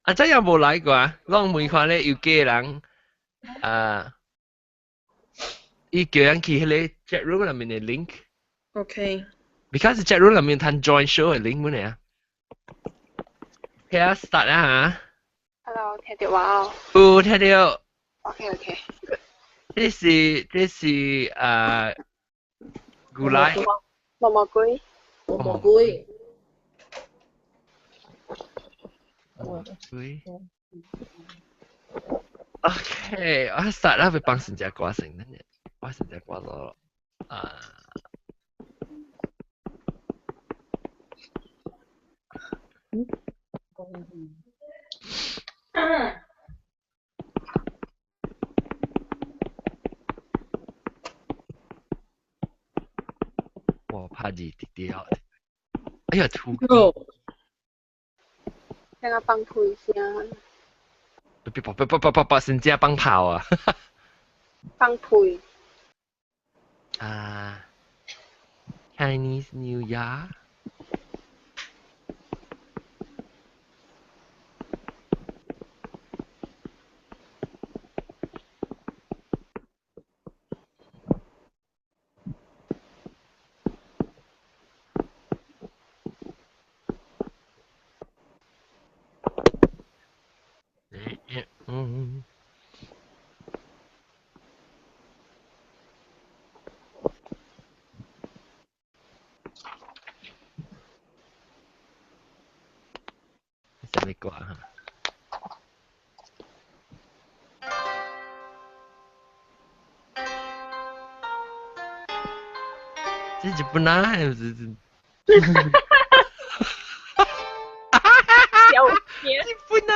啊，真有無來過啊？攏問看咧有幾個人啊？伊叫人去彼个 chat room 內面的 link。 OK。 Because chat room 內面通 join show 的 link 本嚟啊。OK 啊，start 啦嚇。 Hello，聽到我哦。有聽到。 OK。這是啊，古來。毛毛龜。毛毛龜。龜。OK，我 start 啦，會幫成隻歌先，等陣我成隻歌咗啊。我怕字跌掉。哎呀，吐！聽個放屁聲。別別別別別別，先只放炮啊！放屁。啊，Chinese New Year。嗯。什麼歌啊？這日本啊，是。小日本啊！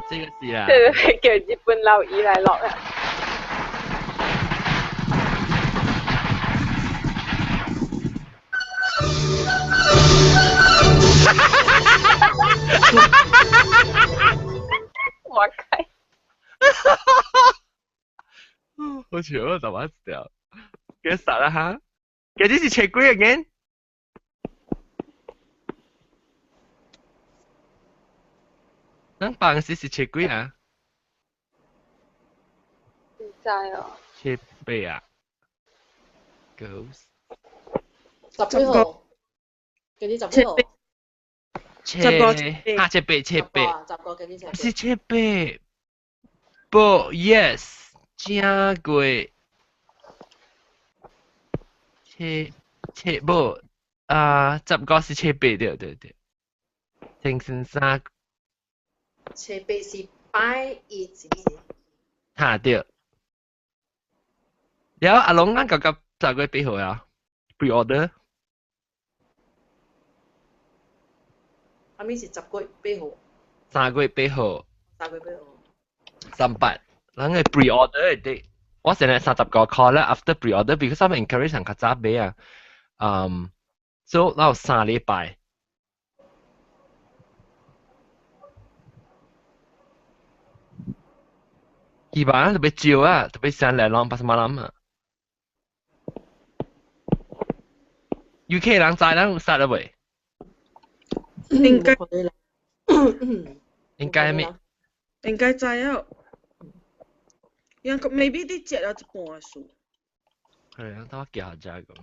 這個是啦。對對，叫日本老姨來落啊！我開。好笑啊！就話掉，幾實啦嚇？其實是切幾個？咱辦時是切幾啊？唔知哦。切八啊？Ghost。十幾號？幾啲十幾號？切個嚇切八切八。十個幾啲切八？是切八。不，yes，正過切切無啊，十個是切八對對對。清先生。切八是拜一，是毋是？嚇對。了阿龍咱剛剛10月8號啊，pre-order。阿咪是10月8號。 3月8號。3月8號。300，咱個 pre-order 的，我現在30個 call 啦，after pre-order，because 我 encourage 人較早買啊，嗯，所以我有3禮拜。希望特別少啊，特別上來兩百什麼人啊。UK 人知人有殺了未？應該應該咩？應該知啊。應該 maybe 你接了一半數。係啊，等我記下再講。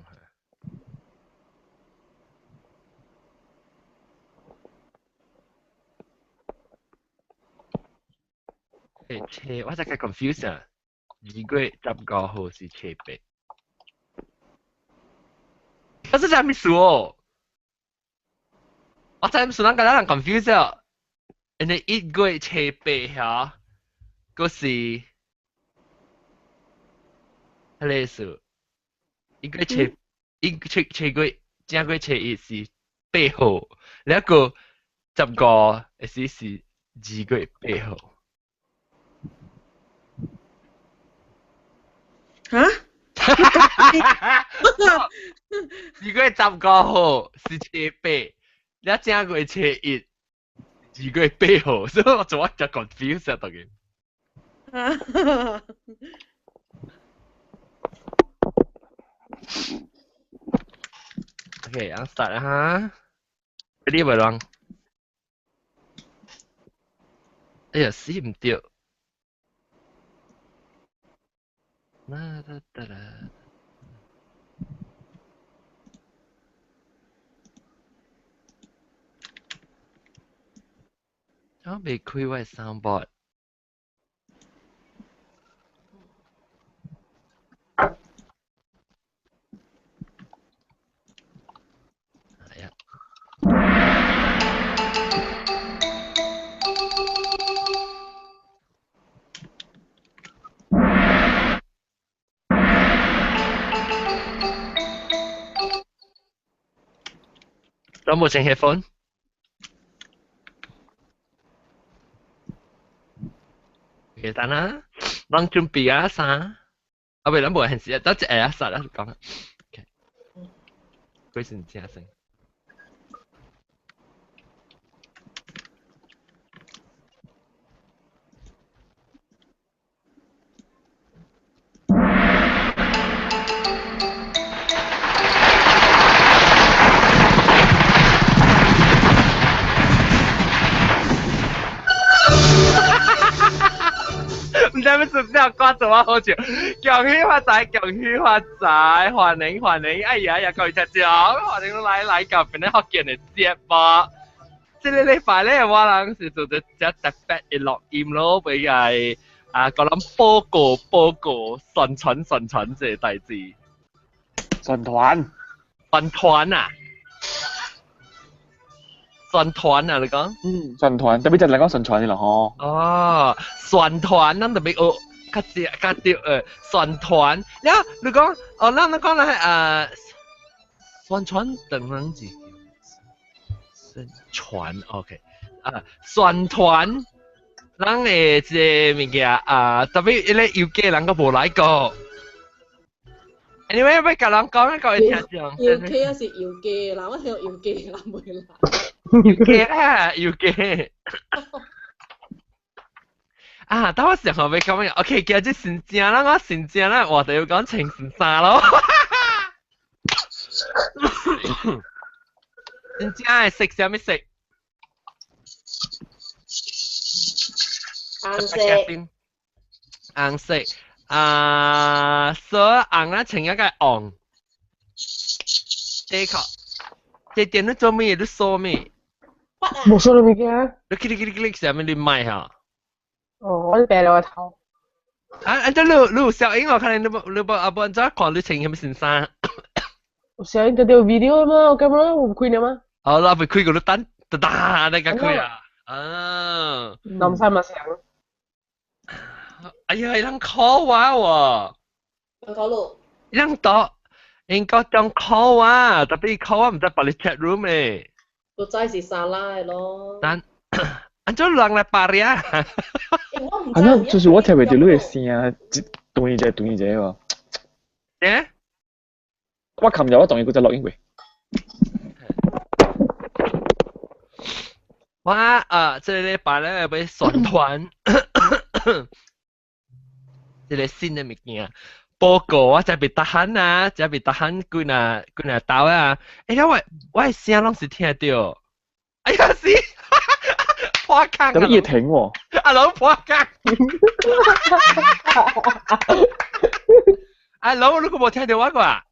誒，切，我真係 confuse 啊！2月15號是切八。我真係咩數哦？我真係數人個人 confuse 啊！人哋1月7嚇，嗰是彼个數，一月七一七七月正月初一是八號，另一個15是2月8號。嚇？2月15號是初八，你正月初一2月8號，所以我做乜就 confuse 啊，當然。OK，I'm start 啦哈。你袂人？哎呀，死毋對。啦啦啦啦。我未開我 soundboard。哎呀！都冇穿 headphone。記得啦，咱準備啊啥？啊，未，咱無現時，等一下啊啥啦講。OK，幾時正先？唔知咩事，邊個關咗我好笑。恭喜發財，恭喜發財，歡迎歡迎！哎呀呀，各位聽眾，歡迎來來到邊個福建的節目。這個禮拜咧，我人是做咗只特別的錄音咯，俾係啊，個人報告報告宣傳宣傳這個代誌。宣傳。宣傳啊！宣傳啊！你講？嗯，宣傳，特別就嚟講宣傳的咯吼。哦，宣傳，咱特別學較正較對宣傳。了，你講，哦，咱你講咧宣傳等等字，宣傳，OK，啊，宣傳，咱的這個物件啊，特別彼個郵寄人閣無來過。Anyway，欲共人講，各位聽眾。郵寄還是郵寄啦？我聽郵寄啦，袂啦。郵寄啦，郵寄。啊，等我上後欲講咩？OK，今日新正啦，我新正啦，話題要講穿新衫咯。新正係色啥物色？紅色。紅色。啊，所以紅啊穿一個紅。的確，這電腦做咩？你掃咩？無掃物件。你click click click 啥物？你買哈？哦，我白了頭。啊啊！這你有小英我看你無你無啊無按怎看你穿啥物新衫？有小英就條 video 嘛，我幹嘛？我唔開了嗎？哦，那未開過你等，噠噠那個開啊！啊。南山嘛想。哎呀，伊人 call 我喎。人 call 你？伊人到，應該當 call 我，特別 call 我唔知擺你 chat room 誒。都知是沙拉的咯。但，按怎人來巴里啊？啊，那就是我聽袂著你的聲，一斷一下斷一下喎。欸？我琴日我當伊閣再錄音過。我啊，這個禮拜咧欲宣傳。這個新的物件，報告我才袂得閒啊，才袂得閒幾若幾若兜啊！哎呀，我的聲攏是聽著，哎呀是，破空啊！特別伊會停喎。阿老破空。阿老，你閣無聽著我個啊？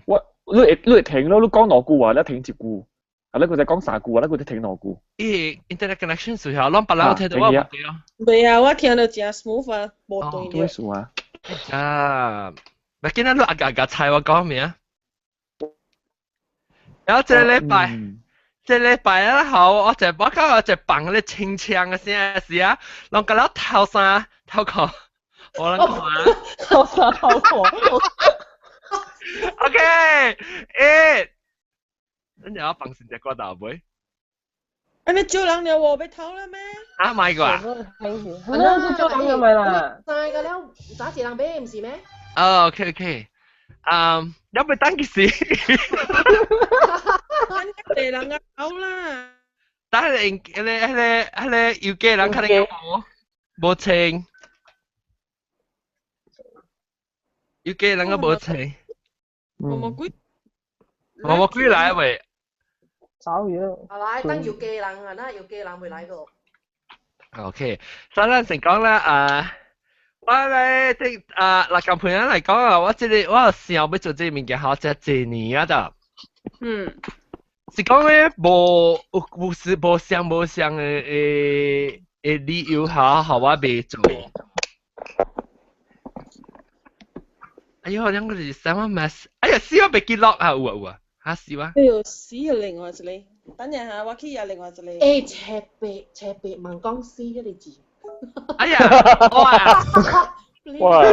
我你會停咯，你講兩句話，你停一句，啊，你閣再講三句話，你閣再停兩句。伊 internet connection 時候，攏別人聽著我無對哦。袂啊，我聽著誠 smooth 啊，無斷對數啊。啊，咪見到你阿家家猜我講咩啊？然後這個禮拜，這個禮拜啊好，我就我感覺我就放咧清槍嘅聲時啊，攏甲了頭衫頭殼，我攏看。頭衫頭殼。 OK，欸，你有放成隻歌頭未？啊！你招人了喎，欲偷了咩？啊，買過啊？那是招人了買啦。知個了，早一人買，毋是咩？哦，OK OK，嗯，你欲等幾時？等一個人啊偷啦。等下，彼個、彼個、彼個郵寄人可能無無穿，郵寄人閣無穿。毛毛鬼，毛毛鬼來未？走去咯。係啦，等要記人啊，那要記人會來個。 OK，所以咱先講啦，啊，我咧啲啊，嗱，近朋友嚟講啊，我這個我想欲做這個物件，好這濟年啊，就。是講咧，無有無是無相無相的理由下，予我袂做。哎喲，兩個是啥物 mess？哎呀，死我袂記錄啊！有啊有啊，嚇死我！哎喲，死啊！另外一個，等陣下我去也另外一個。欸，斜白斜白問講死彼個字。哎呀，哇！哇！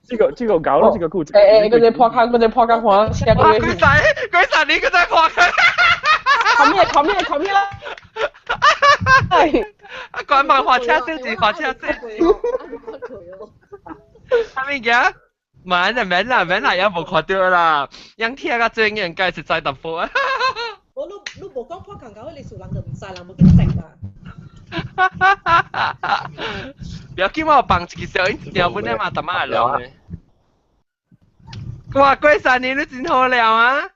這個搞咯，這個故事。欸欸，嗰隻破坑，嗰隻破坑看，哇！鬼仔，鬼仔，你個在破坑。冚咩冚咩冚咩啦！啊，關門滑車先字，滑車先。啥物件？免啦免啦免啦，也無看到啦。樣聽甲這應該是知淡薄啊。我你你無講破坑搞，你數人就毋知，人無去識啦。不要緊，我放一個小音條本來嘛，淡仔會落的。哇，過三年你真好料啊！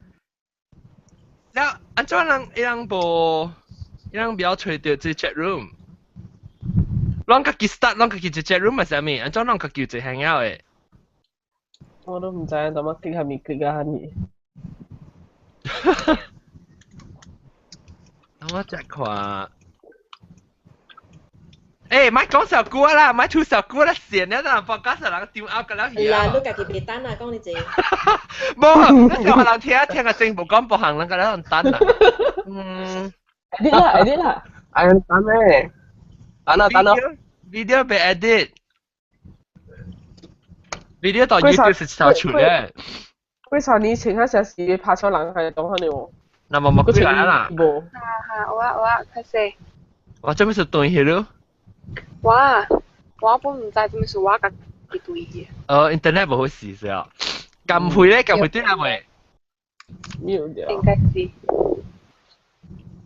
了，按怎人伊人無，伊人不要揣著這 chat room。攏家己 start，攏家己一 chat room 係啥物？按怎攏家己有一 hangout 的？我都毋知影怎麼 click 下面 click 啊，呢。我再看。欸，莫講小句啦，莫吐小句啦，線了，人放假實人丟拗個了去啊！你家己別等啊，講你這。無，你小人聽聽個真無講無行，人個咧等啦。嗯。edit 啦，edit 啦。哎，等咩？等啊等啊。 Video 被 edit。video 到 YouTube 是頭出咧。為啥你前下時拍手人係講可能喎？那麼冇過來啦。無。啊哈，有啊有啊，開始。我做咩事斷去了？我我本毋知做咩事，我家己對去。哦，internet 無好事是啊。撳配咧，撳配對啦未？沒有。應該是。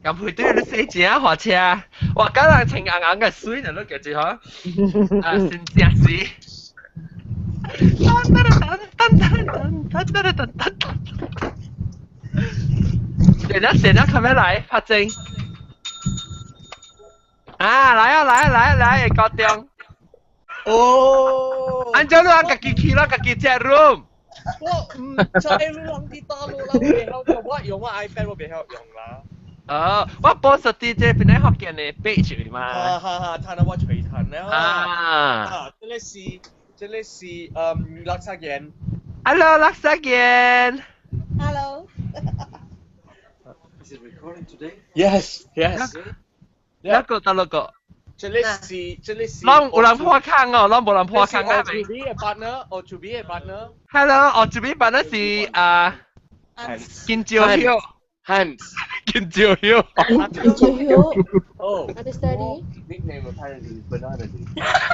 撳配對你死錢啊，滑車！哇，今日穿硬硬嘅水，你都記住嗬？啊，先正死。噔噔噔噔噔噔噔噔噔。點啦點啦，看咩來？拍正。啊，來啊來啊來啊來啊，高中。哦。按照你按家己去啦，家己 chat room。我毋知你人佇大陸啦，我袂曉用，我用我 iPad 我袂曉用啦。哦，我 post 佇這邊咧福建的 page 嘛。哈哈哈，睇到我隨談了。啊。啊，這個是嗯垃圾人。 Hello，垃圾人。 Hello。 Is it recording today? Yes, yes. 一個得六個。這個是。攏有人破坑哦，攏無人破坑啊！我做邊嘅 partner，我做邊嘅 partner。 Hello，我做邊 partner 是啊，金蕉曉。 Hans。金蕉曉。金蕉曉。哦。 Understudy。 Nickname apparently is Banana Leaf.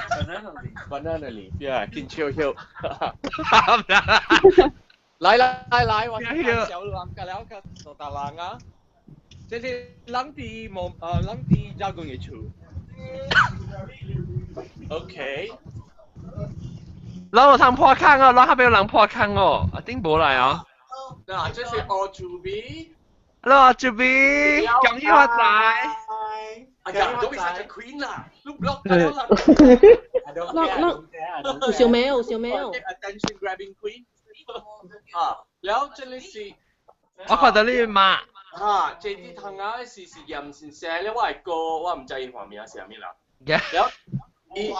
Banana Leaf. Banana Leaf. Yeah，金蕉曉。來來來，我小人個了個做大人啊。這是人佇無人佇加工嘅厝。OK。攏有通破坑哦，攏還沒有人破坑哦，阿頂無來哦。嗱，這是我厝邊。 Hello，厝邊，恭喜發財。哎呀，don't be such a queen 啦，你 block 咗啦。那有小沒有？小沒有。 Attention grabbing queen。啊，然後這裡是。我看到你媽。啊，這啲糖啊是嚴先生咧，我係哥，我毋知伊花名是啥物啦。然後伊，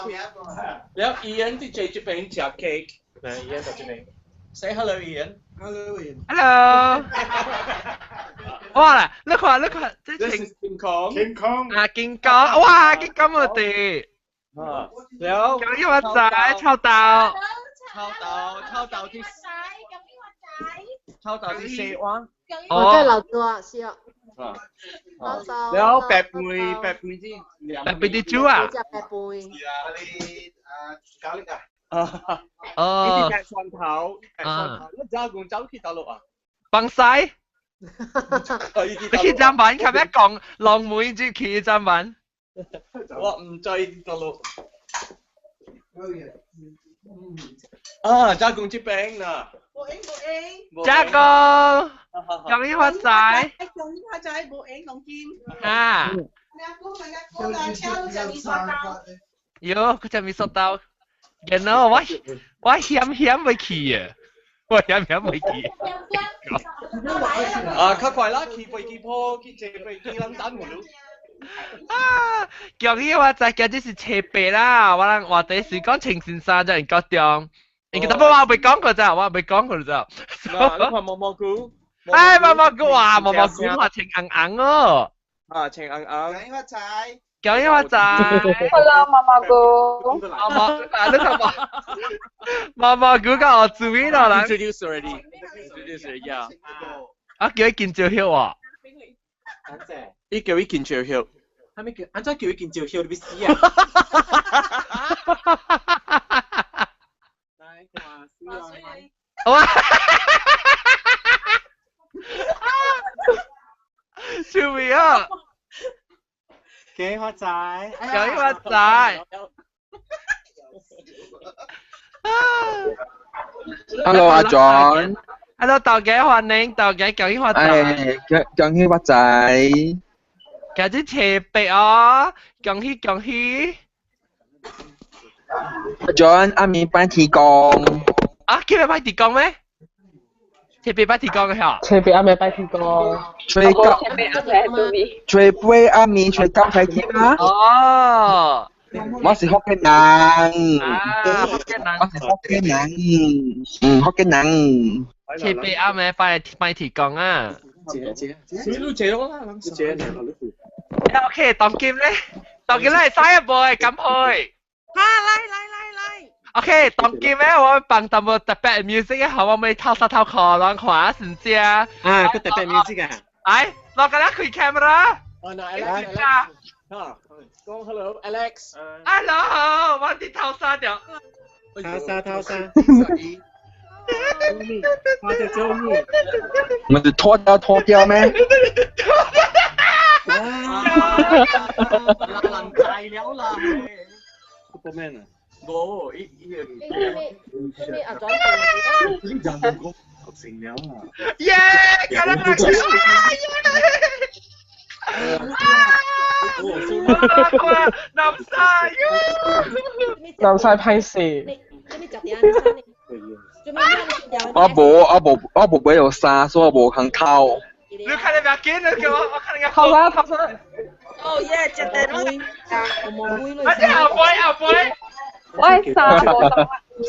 然後 Ian 佇這邊食 cake，來 Ian 在這邊。Say hello Ian。 Hello Ian。 Hello。哇啦，你看你看，這 This is King Kong。 King Kong。啊，金剛，哇，金剛無敵。啊，然後。恭喜發財，臭豆。臭豆，臭豆啲。臭豆啲四灣。哦，這老多是啊。啊。老豆。然後白貝，白貝啲。白貝啲豬啊。食白貝。是啊，你啊咖喱啊。啊。哦。呢啲白蒜頭，白蒜頭，你加工走去大陸啊？幫西。你去砧板，琴日講浪妹住去砧板。我毋知大陸。啊，加工這邊啦。無應無應。加工，恭喜發財。恭喜發財，無閒當金。啊！阿哥，阿哥，車都食麵線刀。喲，佢食麵線刀。然後我險險未去啊！我險險未去。啊，較快啦，去飛機鋪，去坐飛機，咱等唔啊！恭喜發財，今日是初八啦！我人話第時講青先生才會高中，因為淡薄我未講過咋，我未講過咋。嗱，你看毛毛菇。哎，毛毛菇啊，毛毛菇嘛，青紅紅哦。啊，青紅紅。恭喜發財！恭喜發財！ Hello，毛毛菇。毛毛，啊，你看毛毛毛菇甲我注意到啦。 Introduce already. Introduce, yeah. 啊，叫伊見招曉啊！伊叫伊見招曉。係咪叫？安怎叫伊見招曉？你欲死啊！來，看死啊！哇！笑咩啊？恭喜發財！恭喜發財！Hello，阿 John。 Hello，大家歡迎，大家恭喜發財！哎，恭喜發財！今日初八哦，恭喜恭喜！阿 John，阿明拜天公。啊，今日拜天公咩？初八拜天公嘅嚇。初八阿明拜天公。初九。初八阿明初九睇天啊。哦。我是福建人。啊，福建人。我是福建人。嗯，福建人。初八阿明拜拜天公啊。借借，你借我啦，借你。 OK，當今咧，當今咧，下一步係咁去。哈，來來來來。 OK，當今咧，我放淡薄特別 music 好，我咪偷沙偷看，人看先知啊。啊，個特別 music 啊。哎，我今日開 camera。哦，那 Alex，啊，講 hello Alex。 Hello，我啲偷沙掉。偷沙偷沙。我就中意。唔係脫掉脫掉咩？難大了啦！Superman 啊！冇，伊伊個。咩阿莊？人個合成了啊！耶！咁啦，啊！南晒，南晒歹勢。我無我無我無買到衫，所以我無通偷。你看你不要緊，你叫我我看你個偷啥偷啥。哦耶！食電我。阿姐阿妹阿妹。我係衫無當，我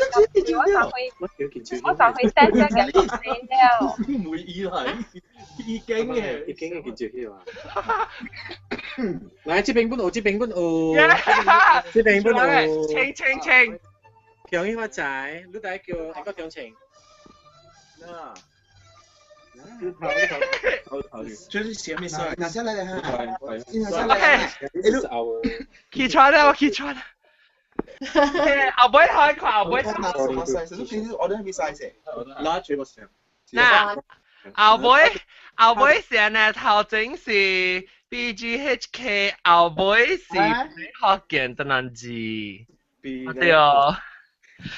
上回我上回 send 咗嘅了。唔會依係已經嘅，已經嘅見招曉啊！來，這邊本學，這邊本學，這邊本學。清清清。恭喜發財，你大叫一個強情。嗱。就是前面上，拿下來了哈，拿下來。起床啦！我起床啦。後尾開看，後尾。什麼 size？你平時 order 咩 size？ large 個成。嗱，後尾後尾成日頭前是 BGHK，後尾是福建的難字。對哦。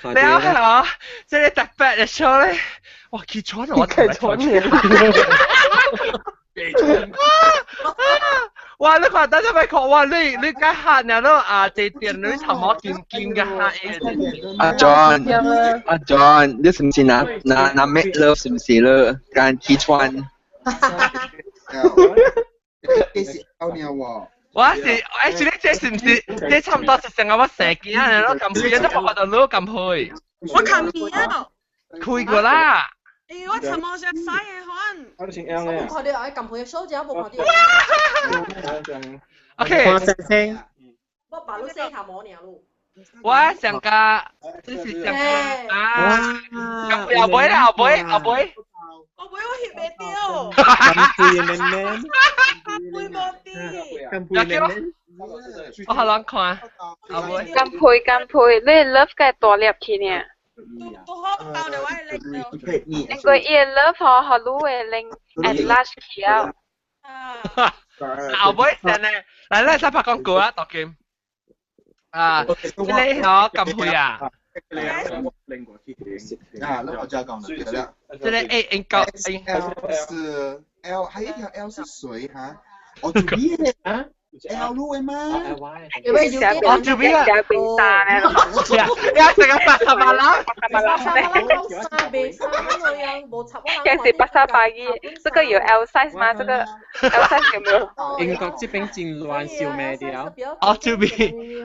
你好，這個特別的 show 咧，哇！起床啦，我起床了。哇！你看，等陣咪看，哇！你你解嚇人咯啊！這電你頭毛金金嘅嚇。阿 John，阿 John，你是唔是拿拿拿 make love 是唔是咯？間起床。幾時歐尿喎？我是，欸，是你這是唔是？這差唔多是成個我生囝啊，攞咁肥，都冇看到攞咁肥。我看面啊！開過啦。欸，我尋日食西嘅款。我都先啱我冇看到，哎，咁肥嘅數字我冇看到。 OK。我把你洗頭毛爾咯。我上家，這是上家啊！後尾啦，後尾，後尾。後尾我翕袂著。咁肥嘅妹妹。咁肥無啲。咁肥妹妹。我好難看。後尾。咁肥咁肥，你 love 嘅大粒去呢？都好到了我的領。因為伊的 love 吼，予你的領 at large 去啊。後尾成日，來來，再拍廣告啊，大金。啊，這個吼咁肥啊！啊，那我就要講啦，對啦。這個 A 應該 L 是 L，還有一條 L 是誰哈？我做咩啊？L 路的嗎？有沒有我做咩啊？食冰沙咧，呀，食個八十八啦，這是巴沙巴伊，這個有 L size 嗎？這個 L size 有沒有？英國這邊真亂，燒咩掉？我做咩？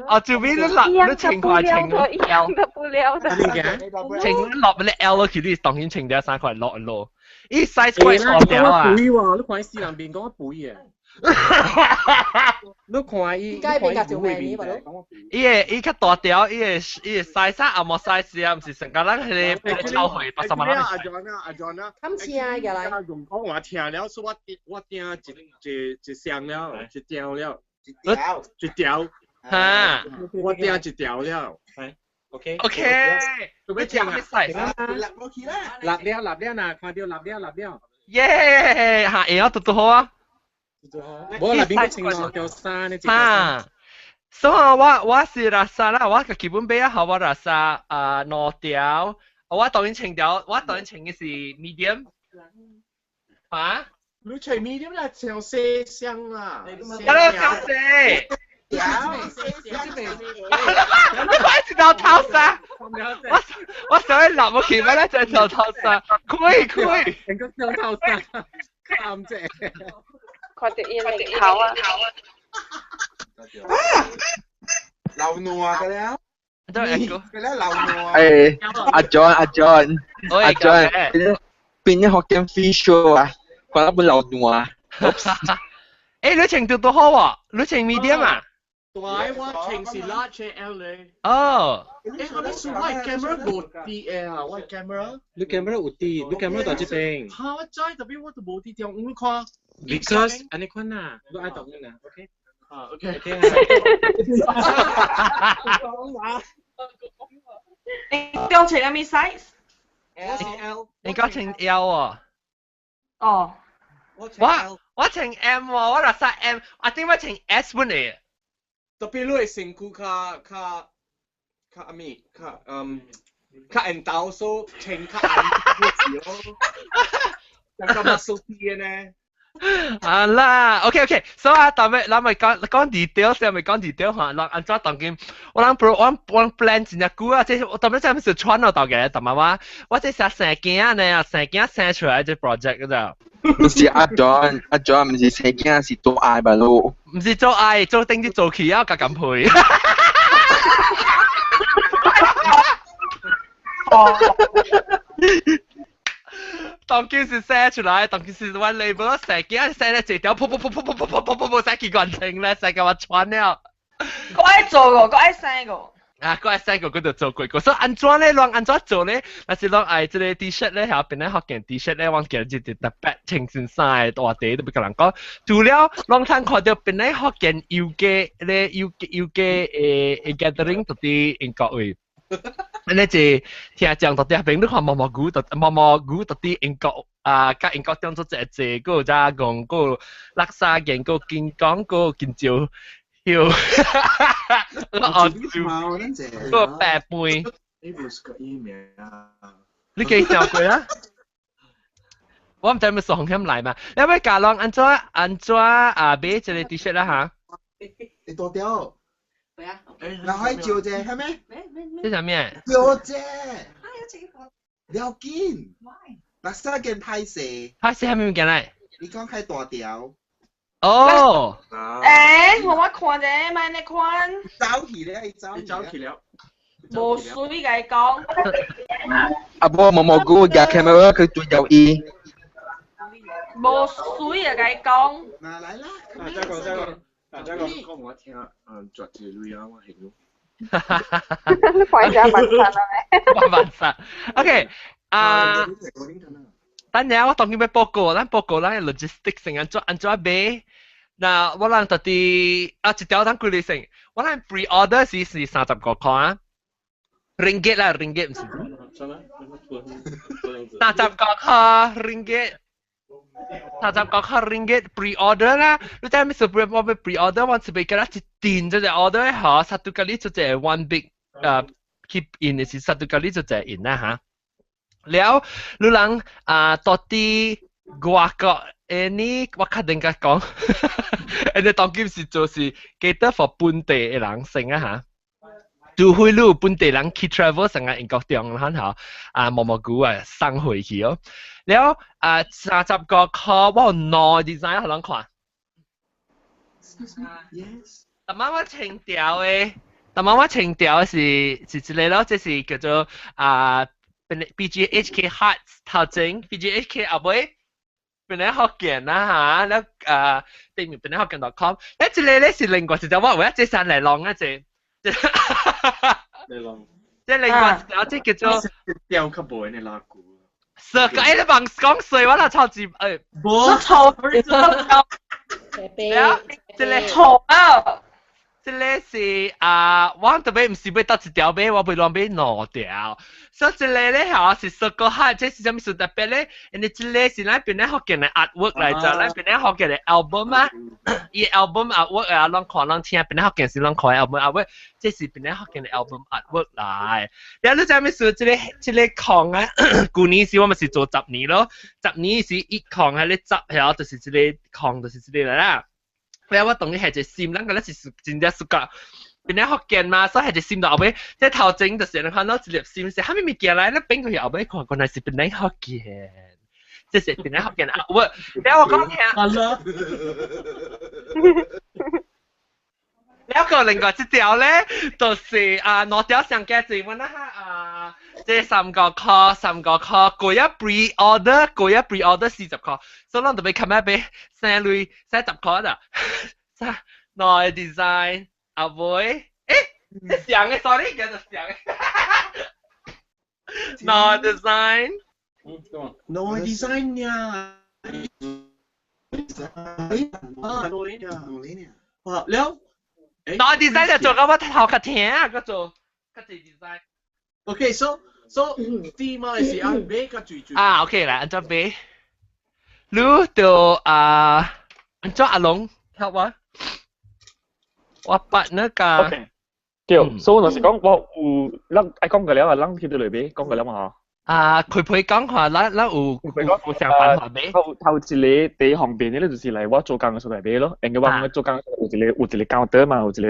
我做咩？你落你穿塊穿一樣的布料的，穿落你 L 落去，你當然穿掉三塊落落，伊 size 怪錯掉啊！肥喎，你看伊死人面講我肥啊！你看伊，應該變較做咩呢？伊個伊較大條，伊個 size 啊，無 size 啊，毋是成個咱彼個超歲80萬人。阿 John 啊，阿 John 啊，咁似啊，入來。用講話聽了，所以我訂一箱了，一條了，一條，一條，哈，我訂一條了。 OK OK，做咩聽啊？立落去啦，立了立了呐，看到立了立了。耶，嚇會啊，拄拄好啊！無啦，邊個穿兩條衫呢？哈，所以我是垃圾啦，我基本買啊，我垃圾啊兩條，我當然穿條，我當然穿嘅是 medium。啊？你穿 medium 啦，穿細箱啦。有咧小細。你快一條頭衫，我想去立我前面咧就條頭衫，可以可以。成個條頭衫，啱啫。看到伊領頭啊！流汗嘅了，都係個。嘅了流汗。誒，阿 John 阿 John 阿 John，變咗學緊 free show 啊，看到本流汗啊。誒，你穿到多好喎，你穿 medium 啊？對，我穿是 large L 咧。哦。誒，我你說我 camera 無啲嘅啊，我 camera。你 camera 有啲，你 camera 在這邊。嚇！我知，特別我都無啲條，你看。 Because 按呢款啊，你愛懂嘅啊，OK。啊，OK。 OK 啊。你標穿咩 size？ L。你講穿 L 喎。哦。我穿 M 喎，我落晒 M，我點解穿 S 本嚟？特別你的身軀較較較阿咩較較緣投，所以穿較暗咯。但感覺熟啲嘅呢？啊啦，OK OK，所以啊，但係咱咪講講 detail，先咪講 detail 嚇，咱按怎當今，我諗 pro 我 plan 真正久啊，這我特別真係穿到到嘅，但係我這是生囝呢，生囝生出來這 project 嗰就。唔是阿 John，阿 John 唔是生囝，是做愛吧咯？唔是做愛，做頂啲做起啊，夾咁配。哦。當今是寫出來，當今是我 label 寫囝寫咧一條，噗噗噗噗噗噗噗噗噗寫去完成咧，寫到我穿了。我愛做個，我愛生個。啊，我愛生個，佢就做過個。所以按怎咧，攏按怎做咧？若是攏愛這個 T-shirt 咧，下邊咧福建 T-shirt 咧，我今日就特別穿身衫的話題都欲共人講。除了攏通看著邊咧福建遊街咧遊遊街的 gathering 到佇英國位。按呢一聽講到佇遐邊，你看毛毛牛，毛毛牛到佇英國啊，佮英國中做一濟，閣有遮戇，閣有垃圾件，閣有金剛，閣有金蕉，有，哦，閣有白飯。你記想過啊？我毋知欲送險來嘛？你欲教人按怎按怎啊買這個 T-shirt 啦嚇？會大條。嗱，可以照啫，係咩？這啥物？照啫。了緊。嗱，三件歹勢。歹勢啥物物件來？你講較大條。哦。欸，我看者，莫按呢款。走去了，伊走。伊走去了。無水共伊講。阿婆毛毛菇夾 camera 佢對有伊。無水啊，共伊講。嗱來啦。啊，再講再講。大家講講我聽，絕一個類啊，我形容。你看一下晚餐啦沒？晚餐。OK，啊，等陣我當然欲報告，咱報告咱 logistics 先按怎按怎買。那我人到底啊一條咱幾個先，我人 pre-order 是35塊啊，ringgit 啦，ringgit 毋是。35塊 ringgit。35塊 ringgit pre-order 啦，你知咩是 pre 我 pre-order，我是欲共咱一訂這個 order 嗬，satu kali 就這 one big 去印的是 satu kali 就就印啦嚇。了，你人啊，到底外國誒呢？我確定甲講，你當今是做是記得 for 本地的人先啊嚇。除非你有本地人去 travel 成個英國中啦嚇，啊毛毛菇啊送回去哦。了啊35塊，我有兩 design 予人看。 Excuse me, yes。但媽我清調的，但媽我清調的是一個咯，這是叫做啊 BGHK Hearts 頭前，BGHK 後尾。本來福建啦嚇，了啊對面本來福建 .com，咧這個咧是另外一條，我有一隻山嚟弄一隻，嚟弄，這另外一條這叫做掉較無呢拉古。十個欸，你茫講水，我若超級欸，無錯，了，這個錯啊！這個是啊，我特別毋是欲搭一條買，我欲亂買兩條。所以這個咧嚇是十個號，這是啥物事特別咧？因為這個是咱邊咧福建的 artwork 來做，咱邊咧福建的 album 啊，伊 album artwork 啊，攏看攏聽，邊咧福建是攏看 album artwork，這是邊咧福建的 album artwork 來。了你知啥物事？這個空啊，舊年時我咪是做十年咯，十年時一空喺咧執曉，就是這個空，就是這個啦。了我當你係一個心，咱個咧是真正暑假，邊咧福建嘛，所以係一個心到後尾，即頭前就是人看到一粒心是啥物物件來，咱變過去後尾看，原來是邊咧福建，這是邊咧福建啊！我，了我講聽。好了。了個另外一條咧，就是啊，兩條上價錢，我那下啊，這三個塊，三個塊，過一 pre order，過一 pre order 40塊，所以咱就欲較買買三類30塊啦。三兩個 design 阿妹，欸，這上嘅 sorry，叫做上嘅。兩個 design，兩個 design 呀。啊，哇，了。兩個 design 就做到我頭較疼啊，閣做較濟 design。 OK，so 啲嘛是按買較濟濟。啊，OK 來，按怎買？你就啊，按怎阿龍，聽我，我捌那個。 OK，對，所以就是講我有，咱愛講過了啊，咱去倒來買，講過了嘛嗬。啊，佢陪講話，咱有想辦法買。頭頭一個第一方便的咧，就是來我做工的所在買咯，因為我做工有一個 counter 嘛，有一個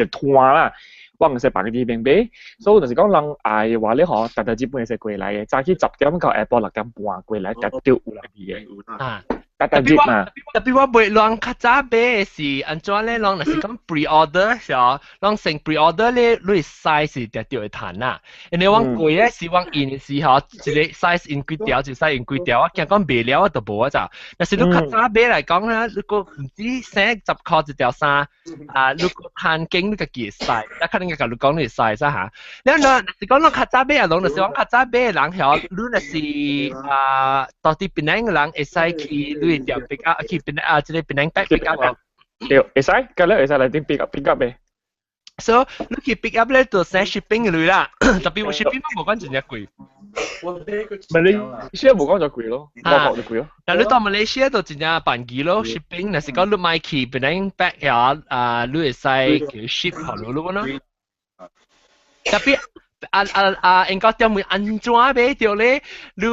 攤啦，我毋使放佇邊買，所以就是講人愛的話咧嗬，逐逐日本會使過來的，早起10點到下晡6點半過來，絕對有人佇的。啊。逐逐日嘛。特別我袂亂較早買的是按怎咧？攏若是講 pre-order 是哦，攏先 pre-order 咧，你 size 是定著會趁啦。因為阮貴咧是阮印的時候，一個 size 印幾條，一個 size 印幾條，我驚講賣了我就無啊咋。若是你較早買來講咧，你閣毋止省10塊一條衫，啊，你閣趁經你家己會 size，啊，可能共你講你 size 啊嚇。了若是講你較早買啊，攏就是講較早買的人曉，你若是啊，到底檳城的人會使去你店 pick up 去檳啊，這個檳城 pick up。對，會使，今日會使來頂 pick up pick up 的。 So 你去 pick up 咧，就省 shipping 鐳啦，特別我 shipping 無講真正貴。馬來西亞無講就貴咯，外國就貴咯。但你到馬來西亞就真正便宜咯，shipping 若是講你買去檳城 back 遐啊，你會使叫 ship 予你咯。特別啊啊啊！英國店會按怎買著咧？你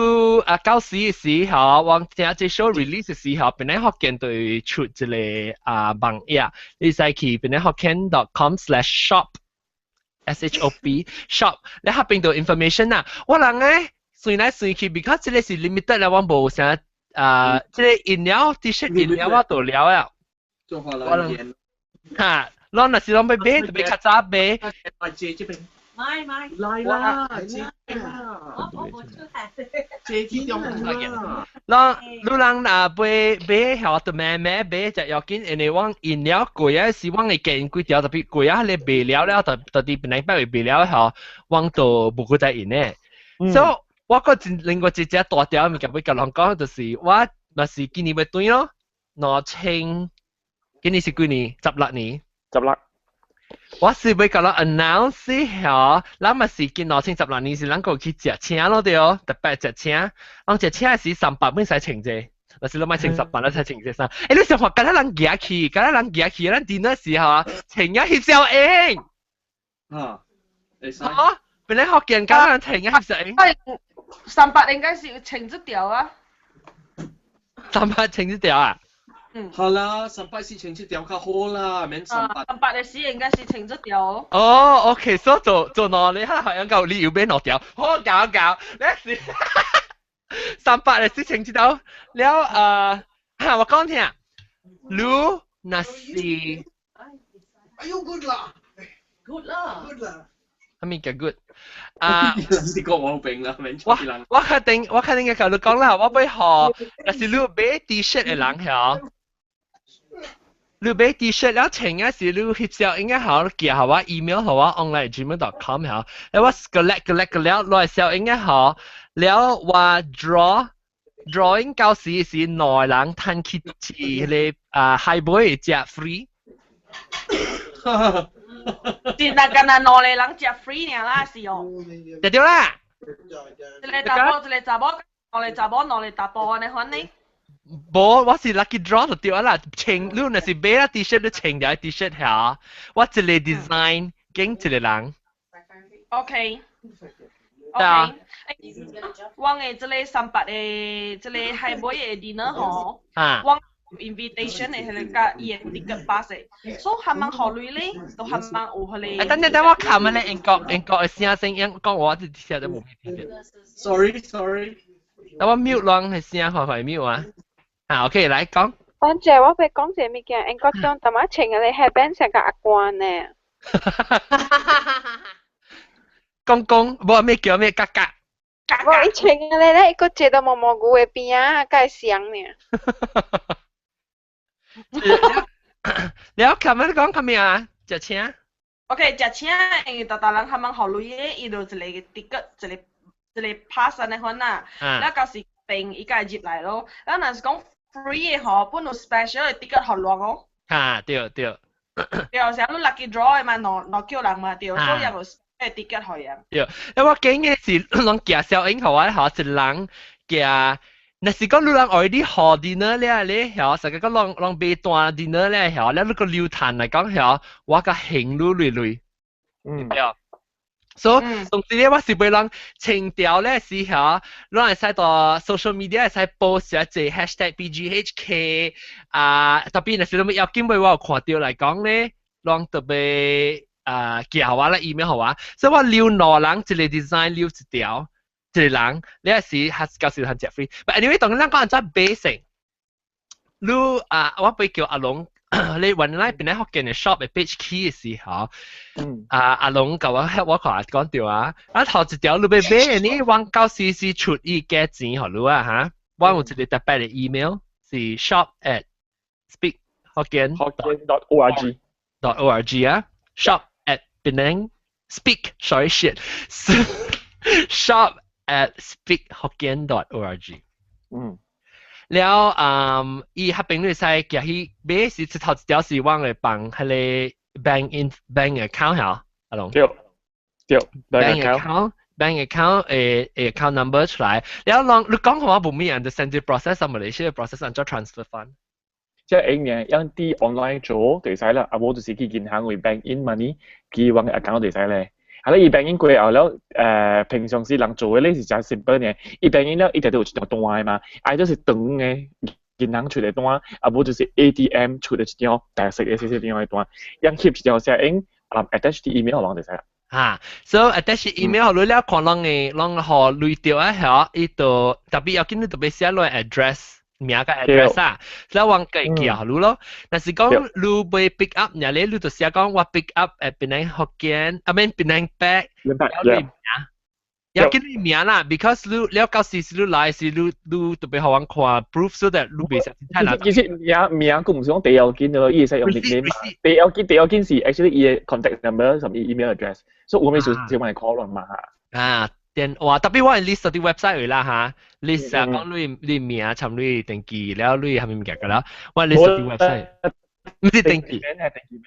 啊到時的時候，我聽這 show release 的時候，檳城福建就會出一個啊網頁，你使去檳城福建 .com/shop s h o p shop，你下邊就 information 啊。我人咧隨來隨去，because 這個是 limited 啦，我無啥啊，這個飲料 T-shirt 飲料我都了啊。中華人言。哈，咱若是攏欲買，就欲較早買。借這邊。買買。來啦，借啦。我無出來。借天用啦。咱你人若買買曉就慢慢買就要緊，因為阮飲料貴啊，是阮會見幾條，特別貴啊，你賣了了，特特別本來擺賣了後，阮就無閣再印咧。所以我閣真另外一隻大條物件欲共人講，就是我若是今年欲轉咯，2000，今年是幾年？16年。 16。我是欲共人 announce 嚇，咱嘛是今2016年是咱閣去食請咯對哦，特別食請，人食請時300蚊使穿者，若是你買穿10萬，你使穿這衫。欸，你想看，敢若人行去，敢若人行去，咱 dinner 時候啊，穿啊翕照影。啊，會使。啊，本來福建講人情啊，翕相。 300應該是穿這條啊。 300穿這條啊？嗯。好啦，300是穿這條較好啦，免三百。 300的時應該是穿這條哦。哦，OK，所以做做喏，你睇學樣夠你要買兩條，好搞搞，你是300的是穿這條，了嚇我講聽，你若是。哎呦，good 啦，good 啦，good 啦。係咪叫 good？啊！是講我病啦，免我我確定我確定嘅同你講啦，我欲予，若是你買 T-shirt 的人曉，你買 T-shirt 了穿啊是你翕相應該好寄予我 email 予我 online@gmail.com 曉，了我 collect collect 了來相應該好，了我 draw drawing 到時是兩人趁去食彼個啊海尾食 free。是那干那兩個人食 free 爾啦，是哦。對對啦。一個查某，一個查某，兩個查某，兩個查埔按呢款呢？無，我是 lucky draw 就對啦。穿你若是買啦 T-shirt，你穿條 T-shirt 下，我一個 design 揀一個人。 OK。對啊。 OK。我的這個300的這個海尾的 dinner 吼，我 invitation 的彼個佮伊的 ticket pass 的，所以還蠻考慮咧，都還蠻有彼個。欸，等陣等我看下咧英國英國的聲聲音講我這聽都無聽到。 Sorry sorry。等我 mute 啷個聲，快快 mute 啊！啊，OK，來講。等陣我欲講一個物件，英國中淡仔穿個 headband 成個阿官呢。公公，無咩叫咩格格。無伊穿個咧，伊閣坐到毛毛牛的邊仔，佮像呢。了，琴日講啥物啊？食請。 OK，食請因為逐逐人較茫予鐳的，伊就一個 ticket，一個一個 pass 按呢款啦。了到時病伊才會入來咯。了若是講 free 的吼，本有 special 的 ticket 予人哦。啊，對對。對，成日 lucky draw 的嘛，兩兩叫人嘛，對，所以有 special ticket 予人。對，因為我見的是攏寄小影予我，吼一人寄。若是講你人愛你予 dinner 咧，你曉，實個講攏攏買單 dinner 咧曉，了你個流趁來講曉，我較還你鐳鐳。對。所以總之咧，我是欲人穿條咧是曉，你會使到 social media 會使 post 一個 #BGHK 啊，特別若是你要緊尾我有看到來講咧，攏特別啊寄予我啦 email 予我，所以我留兩人一個 design 留一條。一個人，你係是還到時通食 free。But anyway，當咱講按怎買先，你啊，我欲叫阿龍，你原來本來福建的 shop 的 page 起的時候，啊阿龍共我 help 我看講著啊，啊頭一條你欲買的呢，我到時是出伊價錢予你啊哈，我有一個特別的 email 是 shop@speakhokkien hokkien.org .org 啊，shop@ Penang speak sorry shit shop@speakhokkien.org。了，嗯，伊彼邊你使寄去買是頭一條是阮會放彼個 bank in bank account 嚇，阿龍。對對，bank account bank account 的 account number 出來，了，攏你講予我無咩 understand 這 process 啊，馬來西亞 process 按怎 transfer fund？即係應嘅，用啲 online 做就使啦，啊無就是去銀行會 bank in money，去阮嘅 account 就使咧。啊，你伊 bank in 過後了，平常時人做嘅咧是誠 simple 呢，伊 bank in 了，伊就有一張單的嘛，啊，就是長的銀行出的單，啊無就是 ATM 出的一張白色的細細張的單，用翕一張寫影，啊 attach 啲 email 予人就使啦。哈，so attach email 予你了，看攏的攏予鐳著啊，曉，伊就特別要緊你特別寫落 address。名佮 address 啊，所以我計寄予你咯。若是講你欲 pick up，若咧你就寫講我 pick up at Penang Hokkien，啊免 Penang Pack，了你名，要緊你名啦，because 你了到時是你來時你你特別予阮看 proof so that 你袂使太難。其實名名佢毋是講第要緊咯，伊會使用 nickname 嘛。第要緊第要緊是 actually 伊的 contact number 甚至 email address，所以我咪就就嚟 call 人嘛。啊，電話特別我係 list 佇 website 啦哈，list 啊講你你名參你登記了你啥物物件個啦，我 list 佇 website。毋是登記，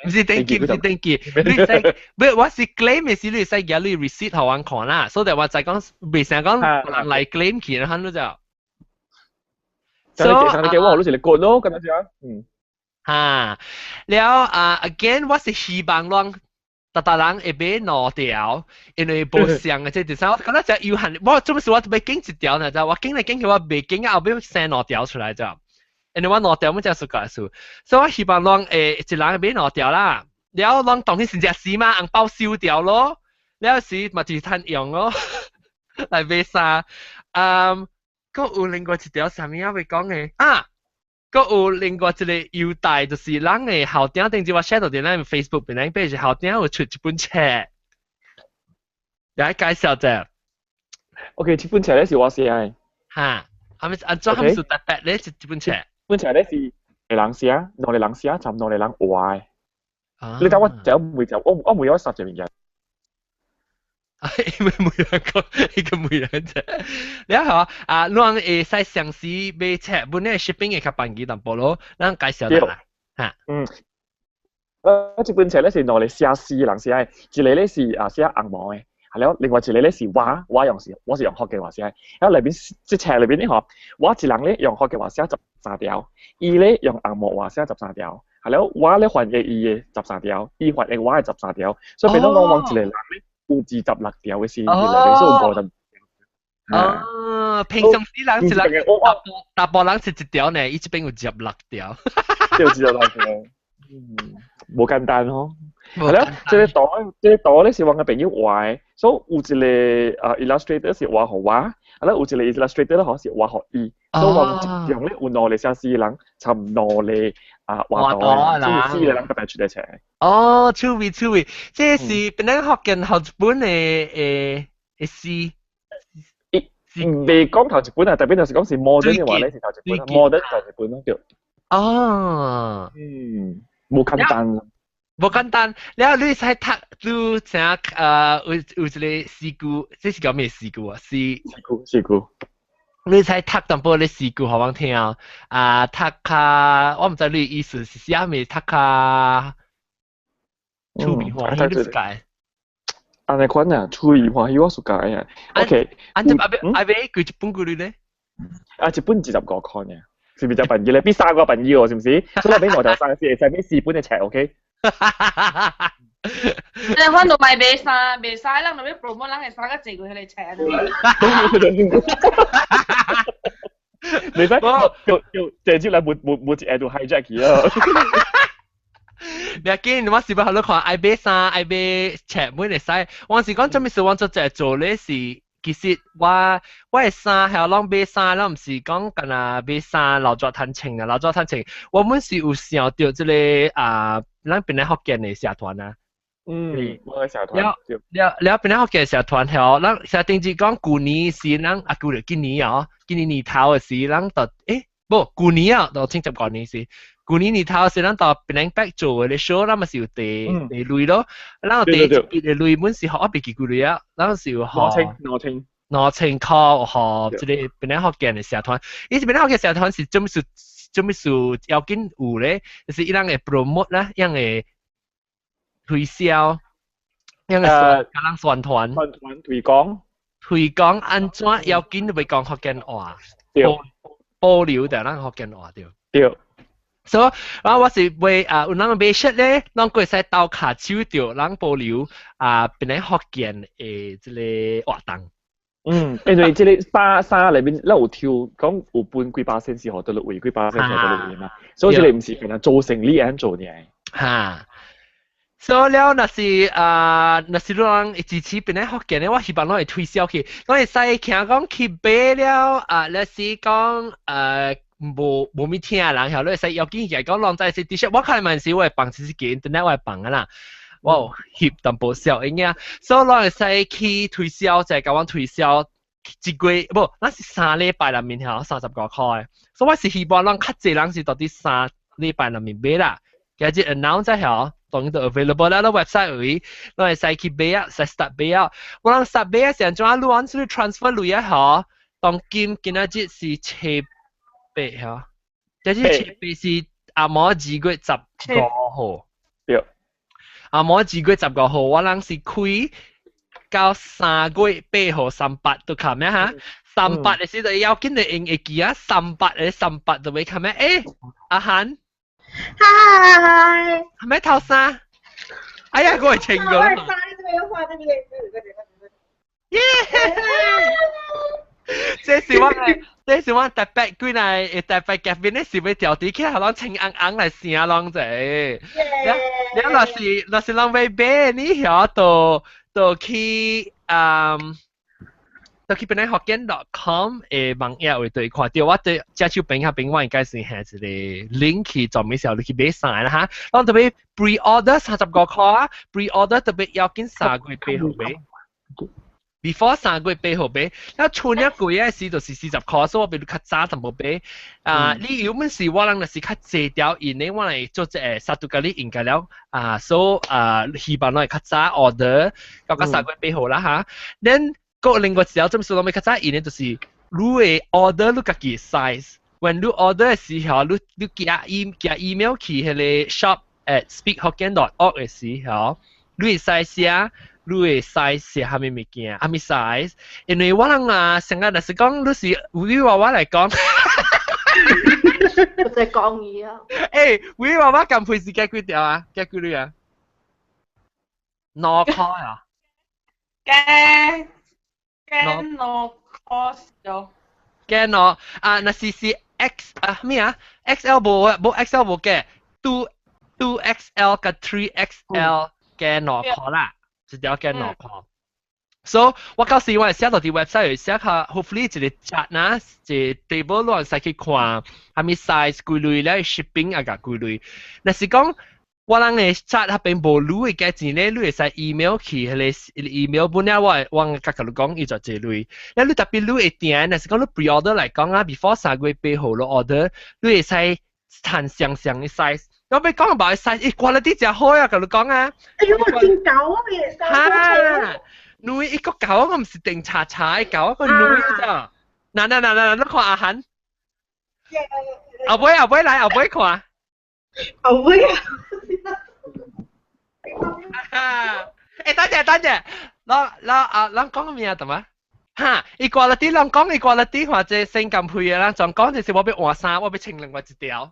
毋是登記，毋是登記，你使，不，我是 claim 的時你使寄你 receipt 予阮看啦，所以我就講袂成講人來 claim 去，然後你就，所以上你給我，你是嚟過咯，咁樣子啊，嗯。哈，了啊，again 我是希望攏逐逐人會買兩條，因為無相嘅，這第三，我覺得就有限，我做咩事我欲揀一條呢？就我揀來揀去，我袂揀啊，後尾生兩條出來就，因為我兩條阮才出個數，所以我希望攏會一人買兩條啦，了攏當天真正死嘛，紅包收掉咯，了時嘛就是趁用咯，來買衫，嗯，閣有另外一條啥物仔欲講的啊？閣有另外一個優待，就是咱的校長頂次我 share 到佇咱 Facebook 邊，咱是校長有出一本冊，來介紹者。 OK，這本冊咧是我寫的。哈，係咪按怎係咪是特別咧？這本冊？本冊咧是一個人寫，兩個人寫，參兩個人畫的。你等我就每就我我每有十隻物件。因為每人講，一個每人啫。你好啊，你會使詳細買冊，本咧 shipping 會較便宜淡薄咯。咱介紹啦，嚇。嗯。這本冊咧是兩個寫詩人寫的，一個咧是啊寫紅毛的，係了，另外一個咧是我，我用是我是用福建話寫的。然後內邊這冊內邊咧吼，我一人咧用福建話寫十三條，伊咧用紅毛話寫十三條，係了，我咧翻譯伊的十三條，伊翻譯我的十三條，所以變做講我一個人咧有26條的詩佇內面，所以有50。哦，平常時人一人大埔人是一條呢，伊這邊有26條。對，26條。嗯，無簡單吼。係啦，這個圖，這個圖咧是我个朋友畫的，所以有一個啊 illustrator 是畫予我，啊啦有一個 illustrator 咧嗬是畫予伊，所以我一樣咧有兩個寫詩人，參兩個啊畫圖，所以四個人特別出來冊。哦，趣味趣味，這是本來福建頭一本的的的詩。未講頭一本啊，特別就是講是 modern 嘅話咧是頭一本，modern 頭一本咯，對。哦。嗯，無簡單。無簡單，了你使讀，你請有有一個詩句，這是叫咩詩句啊？詩詩句詩句。你使讀淡薄咧詩句，予阮聽啊，讀較我毋知你意思是啥物，讀較趣味歡喜，你是解？按呢款啊，趣味歡喜我屬解啊。OK，按這愛買愛買幾一本幾鐳咧？啊，一本25塊呢，是毋是較便宜咧？比三個便宜哦，是毋是？所以買兩條衫是會使買四本的冊，OK？你看到賣賣衫，賣衫，人就欲 promote 人的衫，較濟過彼個冊。袂使，叫叫直接來無無無一下就 hijack 去啊！袂要緊，我是欲予你看，愛買衫，愛買冊，每會使。我是講，做物事我做這做咧是，其實我我的衫係攏買衫，攏毋是講干焦買衫留作趁錢啊，留作趁錢。我們是有想著這個啊，咱檳榔福建的社團啊。嗯，我的社團。了了了，檳榔福建社團吼，咱社頂次講舊年時，咱啊舊年今年哦，今年年頭的時，咱就欸，無舊年啊，就2015年時，舊年年頭時，咱到檳榔北做的 show，咱嘛是有提提鐳咯，咱有提一筆的鐳，本是予我袂記幾鐳啊，咱是有予兩千兩千 2000塊予這個檳榔福建的社團，伊這檳榔福建社團是做物事做物事要緊有咧，就是伊人會 promote 啦，伊人會推銷，伊人會共人宣傳，宣傳推廣，推廣按怎要緊欲講福建話，保留著咱福建話對。對。所以，我我是買啊，有人買 shirt 咧，攏閣會使鬥跤手著，人保留啊，檳榔福建的這個活動。嗯，因為這個衫衫內面，咱有抽講有分幾巴仙是予佗落位，幾巴仙是予佗落位嘛，所以這個毋是干焦做生意按做爾。哈，所以了，若是啊，若是你人支持檳榔福建的，我希望攏會推銷去，攏會使聽講去買了啊，若是講無無物聽人，曉你會使要緊起來講，攏知是 T 恤，我看嘛是我會放這是 internet 我會放啊啦。我有翕淡薄小影仔，所以攏會使去推銷，就係共阮推銷一個月，無，咱是3禮拜內面吼35塊的，所以我是希望咱較濟人是佇3禮拜內面買啦，今日 announce 咗吼，當然就 available 啦，website 位，攏會使去買啊，使 start 買啊，我人 start 買啊，是按怎你按出去 transfer 鐳啊吼，當今今仔日是初八吼，今日初八是阿摩2月15號。對。阿摩2月15號，我人是開到3月8號三八都冚咩哈？三八的時就要緊就用會記啊，三八的三八就會冚咩？欸，阿涵，嗨，係咪頭衫？哎呀，我會穿過。我衫你這邊換這邊，耶！這是我特別幾來特別夾邊咧是要調啲起來，攏青紅紅來聲攏者。你若是人欲買，你曉就去嗯。就去本來福建 .com 的網頁會對看到，我對這手邊遐邊我應該是下一個 link 去專門時候你去買衫啦哈。咱特別 pre-order 35塊啊，pre-order 特別要緊3月8號買。before 3月8號買，那春一季嘅時就是40塊，所以我比你較早淡薄買。啊，你原本是我人若是較濟條印的，我來做這個殺毒咖喱應該了啊，所以啊，希望我會較早 order，到3月8號啦哈。then 個另外一條怎麼說，我較早印的就是你會 order 你家己 size。when 你 order 的時候，你寄 email 去彼個 shop@speakhokkien.org 的時候，你會使寫。你的 size 是啥物物件，啥物 size？因為我人啊，成日若是講你是對我來講，我在講伊啊。欸，對我減肥是加幾條啊？加幾鐳啊？2塊啊？加2塊少。加兩啊？若是 X 啊咩啊？XL 無無 XL 無加，2XL 佮 3XL 加兩塊啦。一條加兩塊。So 我到時我會寫到佇 website 寫下，hopefully 一個 chart 呐，一個 table 攏會使去看，啥物 size 幾類咧，shipping 啊共幾類。若是講我人的 chart 彼邊無鐳的價錢咧，你會使 email 去彼個 email 本了我我甲佮你講伊就這類。咧你特別你會訂，若是講你 pre-order 來講啊，before 3月8號你 order，你會使趁相像的 size。我欲講無 size，伊 quality 誠好啊，共你講啊。哎呦，真厚啊！哈，女一個厚，我毋是定查查的厚，個女咋？嗱嗱嗱嗱，你看阿涵。後尾後尾來後尾看。後尾啊！欸，等陣等陣，咱咱啊，咱講咩啊？怎麼？哈，伊 quality 人講伊 quality 或者先減肥的，人總講就是我欲換衫，我欲穿另外一條。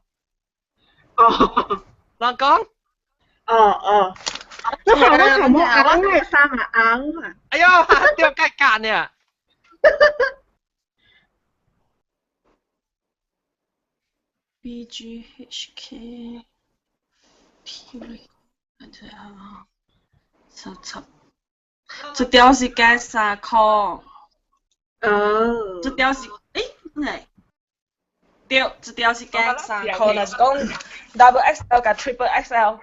哦。人講。哦哦。你看我看我紅的衫啊，紅啊。哎呦，對，該幹呢。 B G H K T 等下啊，十七，這條是加3塊。哦。這條是，欸，對，對，這條是加三塊，若是講 double XL 佮 triple XL。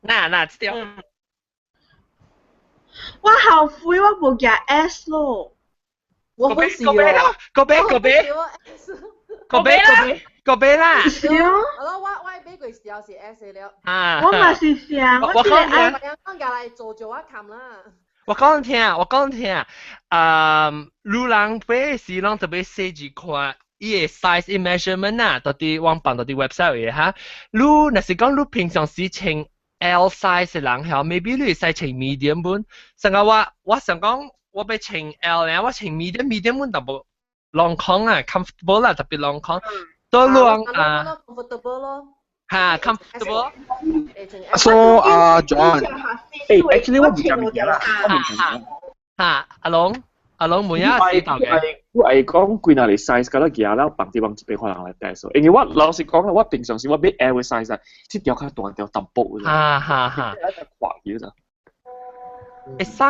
嗱嗱，這條。我後悔我無寄 S 咯。我會是個買啦，個買個買，個買個買個買啦。是哦。我買過一條是 S 了。啊。我嘛是想，我講聽。我來做做我看啦。我講聽，我講聽，啊，女人買時攏特別細緻看。伊的 size 伊 measurement 啊，到佇網放到佇 website 的哈。你若是講你平常時穿 L size 的人吼，maybe 你會使穿 medium 本。上個我想講我欲穿 L 咧，我穿 medium medium 本淡薄攏空啊，comfortable 啦，特別攏空。多攏啊，comfortable 咯。哈，comfortable。 So 啊，John，誒，actually 我唔知物件啦，我唔知。哈，阿龍。阿龍每一時頭嘅，我係講幾若個 size 甲咱寄了，放佇網一邊看人來 test。因為我老實講啦，我平常時我買 L size 啊，這條較大條淡薄。哈哈哈。看起咋？會使，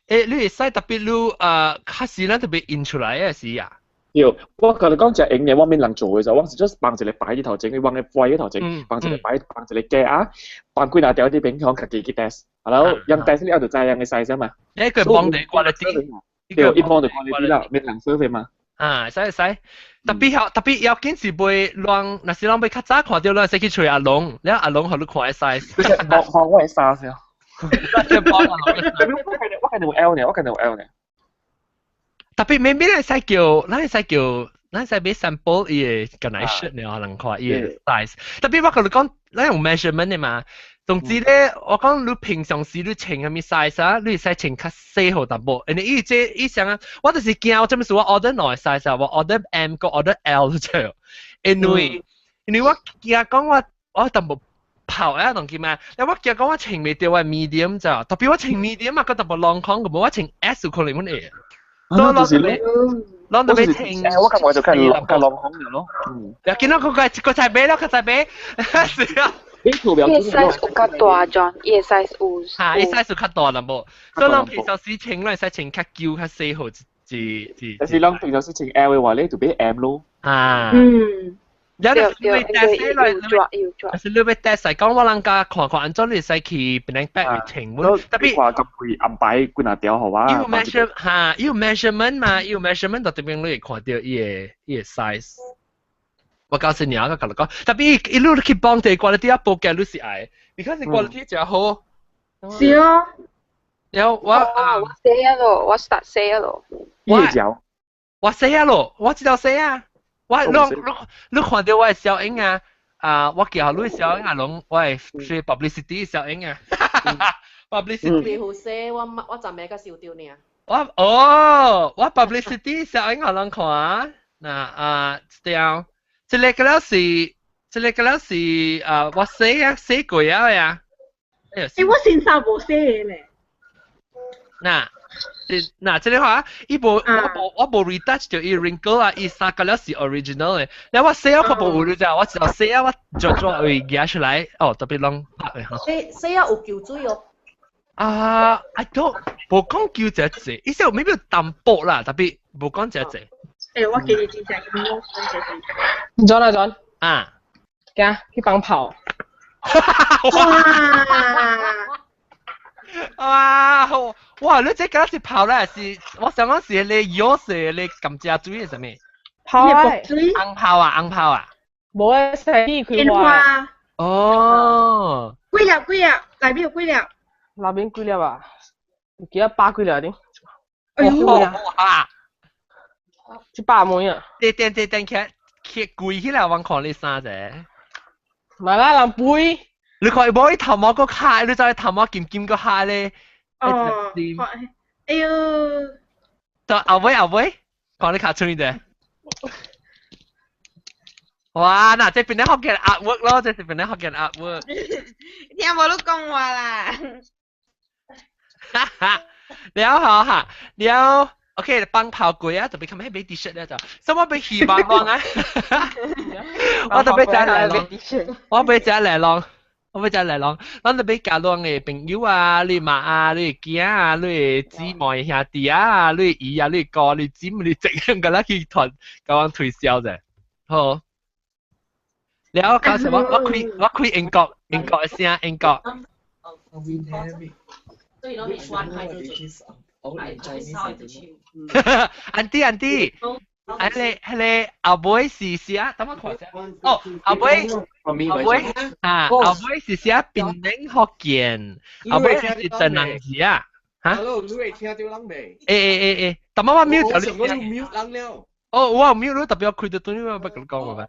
欸，你會使特別你啊，較時咱特別印出來的是啊。對，我共你講，誠閒的我免人做的時候，我是 just 放一個牌佇頭前，往個擺佇頭前，放一個牌，放一個架啊，放幾若條佇邊向家己去 test，然後用 test 了就知樣的 size 嘛。欸，佢幫你 quality。對，一幫就 quality 啦，免人收費嘛。啊，使使，特別要特別要緊是袂亂，若是人欲較早看著，咱使去揣阿龍，了阿龍予你看的 size。幫幫我的衫先。幫阿龍。我看到有 L 呢，我看到有 L 呢。特別明明會使叫，咱會使叫，咱使買 sample 伊的個來 shirt 呢，可能看伊的 size。特別我共你講，咱用 measurement 的嘛。總之咧，我講你平常時你穿啥物 size 啊，你會使穿較細號淡薄。因為伊這伊想啊，我就是驚我這麼是我 order 兩個 size 啊，我 order M 佮 order L 就。因為我驚講我淡薄泡啊，當見嘛，你我驚講我穿袂著我 medium 咋，特別我穿 medium 啊，個特別 long 康個無我穿 S 可能阮會。啊，就是咧，攏特別穿。我感覺就較較 long 康嘅咯。嗯。又見到佢個個仔買咯，個仔買，是啊。伊 size 有較大 John，伊 size 有。嚇，伊 size 較大啦無，所以咱平常時穿，咱會使穿較舊較細號一一。但是咱平常時穿 L 嘅話咧，就買 M 咯。啊。嗯。有啲你 test 來，但是你欲 test 講我人家看看按怎你使去 Penang back 穿，特別看咁貴安排幾若條好啊。有 measure 嚇，有 measurement 嘛，有 measurement 就特別你會看著伊個 size。我告訴你啊，我甲你講，特別一路去幫地 quality 啊，報價你是愛，because quality 真好。是哦。然後我啊，我寫啊咯，我 start 寫啊咯。我我寫啊咯，我知道寫啊。我你你你看著我的小影啊，啊，我叫你小影啊，攏我的是 publicity 小影啊，publicity。別好寫，我我昨暝才收著爾。我哦，我 publicity 小影予人看啊，嗱啊，對啊，這個個了是，這個個了是啊，我寫啊寫過啊呀。欸，我先生無寫的咧。嗱。嗱，這個話，伊無我無我無 retouch 著伊 wrinkle 啊，伊衫個了是 original 的。你我寫啊，較無有咋，我就寫啊，我就做會夾出來，哦，特別攏拍的哈。寫寫啊有舊水哦。啊，I don't，無講舊這濟，意思未必有淡薄啦，特別無講這濟。欸，我記得真正咁我 John 啊 John。啊。行，去放炮。哇！哇！哇！你這敢是炮咧，是我想講是你藥水你甘蔗水是啥物？炮啊！紅炮啊，紅炮啊！無啊，西開花。哦。幾粒幾粒？內面有幾粒？內面幾粒啊？記得百幾粒點？哎呦！哇！一百枚啊！這點這點起起跪起來，我看你衫者。咪啦，人背。你看無伊頭毛閣較，你知伊頭毛金金閣較咧。哦。哎呦！到後尾後尾，看你較出者。哇！嗱，這邊咧福建 artwork 咯，這是邊咧福建 artwork。聽無你講話啦。哈哈，了好哈，了。OK，放炮過啊，特別較欲買 T 恤咧就，什麼欲希望望啊？我特別食來咯，我欲食來咯。我欲食來咯，咱特別交咱的朋友啊，你媽啊，你囝啊，你姊妹兄弟啊，你姨啊，你哥，你姊妹，你這樣個咱去團，共阮推銷者，好。了到時我開英國英國的聲英國。Auntie auntie，彼個彼個後尾是寫，等我看下。哦，後尾後尾啊，後尾是寫檳榔福建，後尾是陳人字啊。嚇？ Hello，你會聽著人未？欸欸欸欸，但我 mute 咗你。我 mute 人了。哦，我 mute 你特別開到對，我不跟你講嘛。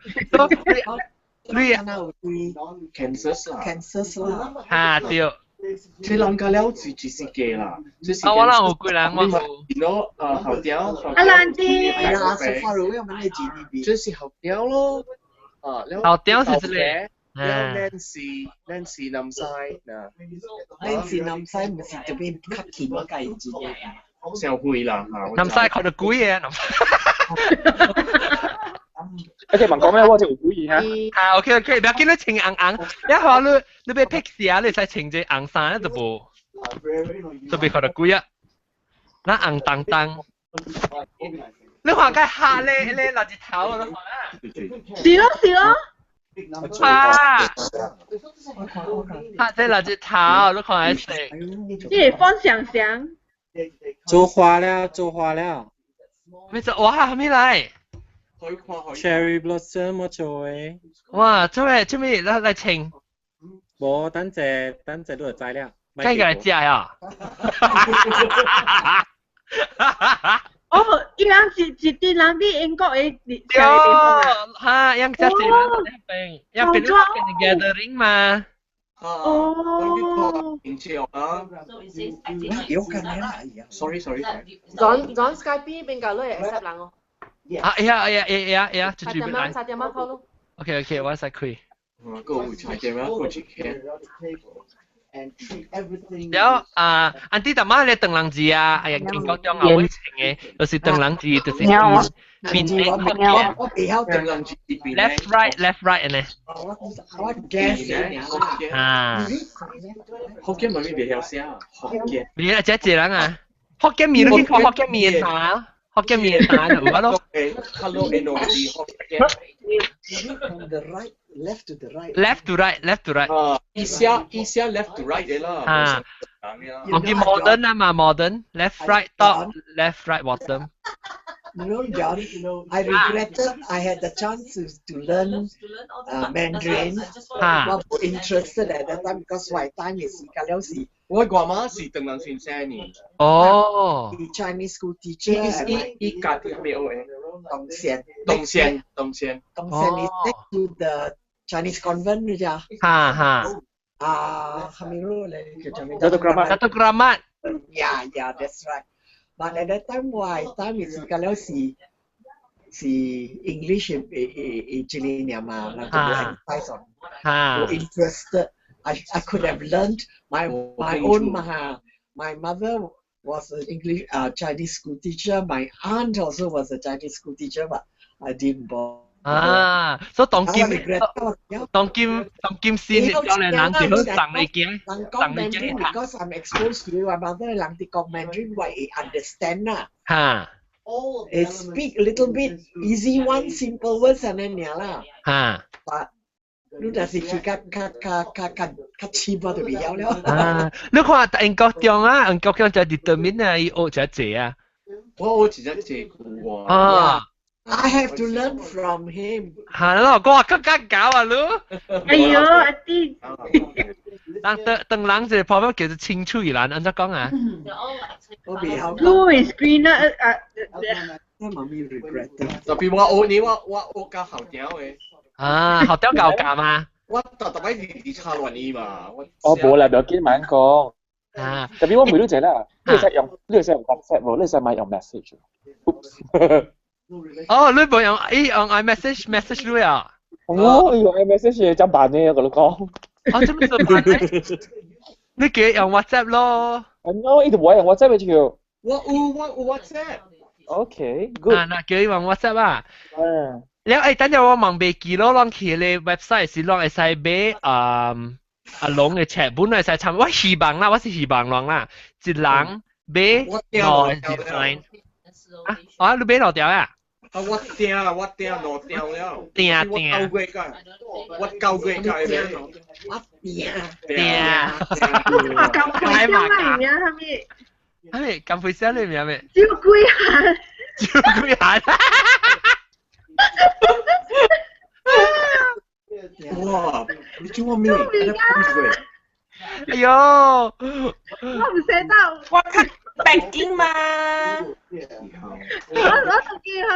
你 Kansas 啦，Kansas 啦。嚇對。這人家了是就是假啦，就是。啊，我人有幾人我有。然後啊，後條。阿蘭啲。哎呀，so far away，我們的 GDP。這是後條咯。啊，後條是這個。了 Nancy Nancy 南西嗱。 Nancy 南西毋是這邊較近我家己個。上會啦嚇。南西看著鬼的南西。而且問講咩？我就有鬼嚇。啊，OK OK，不要緊，你穿紅紅，你看你你欲 pick 啥，你使穿這紅衫就無，特別看著鬼啊。那紅當當，你看個蝦咧咧垃圾頭，你看啊。是咯是咯。啊！啊，這垃圾頭，你看還是？你會放想象。做花了，做花了。咩做？哇，還沒來。 Cherry blossom 我做的。哇，做咩做咩來來穿？無，等陣等陣你就知了。該來食呀！哦，伊人是一啲人佇英國的食的地方啊。哈，人食一人邊，人邊你 gathering 嘛。哦。啊。Sorry sorry sorry。講講 Skype 邊個你會 accept 人哦？啊，哎呀哎呀哎呀哎呀，就三點仔三點仔好咯。 OK OK，我使開。個有菜店啊，個一間。了啊，安弟大媽咧唐人字啊，哎呀，英國中啊，會穿嘅，就是唐人字，就是變變我我袂曉唐人字 left right left right 呢？我 guess 啊，福建媽咪袂曉寫，福建。你啊，這一個人啊，福建麵你去看福建麵衫，福建麵衫就有啊咯。 Hello N O D 福建。 From the right, left to the right. Left to right, left to right。啊，伊寫伊寫 left to right 的啦。啊，我叫 modern 啊嘛，modern left right top left right bottom。 You know, John, I regretted I had the chance to learn Mandarin. 啊我不 interested at that time because my time is 而家了是我外媽是唐人先生呢。哦。 Chinese school teacher. 伊伊家己未學的。東線。東線，東線。東線 is next to the Chinese convent 咋？哈哈。啊，係咪咯？你叫做咩？ Datuk Keramat. Datuk Keramat. Yeah, that's right. But at that time, why time is 而家了是是 English 誒誒誒這個嘛，人就冇 emphasize on。哈。我 interested. I could have learned my own my mother was an English Chinese school teacher. My aunt also was a Chinese school teacher, but I didn't bother. 啊，所以當今 I regret. 當今當今先少年人就好送你驚，人講送你 Mandarin 驚 because I'm exposed to it. My mother 人哋講 Mandarin 我會 understand 啦。嚇 It speak a little bit easy one, simple words 咁樣啦。嚇。 But 你若是去較較較較較較深我就袂曉了。啊！你看英國中啊，英國中就 determine 啊，伊學這濟啊。我學一隻濟句喎。啊！ I have to learn from him. 係咯，我更加搞啊你。哎呦，阿弟。人等等人一個旁邊叫做清脆蘭，按怎講啊？我袂曉。 Blue is green 啊啊！我媽咪 regret。特別我學呢，我我學較後條的。啊，學條教教嘛？我特特擺佇佇插亂伊嘛。我無啦，不要緊，慢講。啊。特別我問你一下啦，你會使用你會使用 WhatsApp 無？你會使莫用 message。哦，你無用，伊用 iMessage message 你啊？哦，用 iMessage 真慢呢，我跟你講。啊，這麼慢呢？你記用 WhatsApp 咯。哦，伊就無用 WhatsApp 就。我有我有 WhatsApp。 OK，good。啊，那叫伊用 WhatsApp 啊。嗯。了，誒，等陣我問袂記咯，攏去咧 website 是攏會使買啊阿龍嘅冊本會使參，我希望啦，我是希望攏啦，一人買兩 design。啊，啊，你買兩條啊？啊，我訂我訂兩條了。訂訂。我九月㗎，我九月㗎買。我訂。訂。啊，咁開心啊！名係咪？係咪咁開心你名咩？照幾下。照幾下。哇！你叫我咩？哎呦！我唔捨得。我較北京嘛。我我當見嚇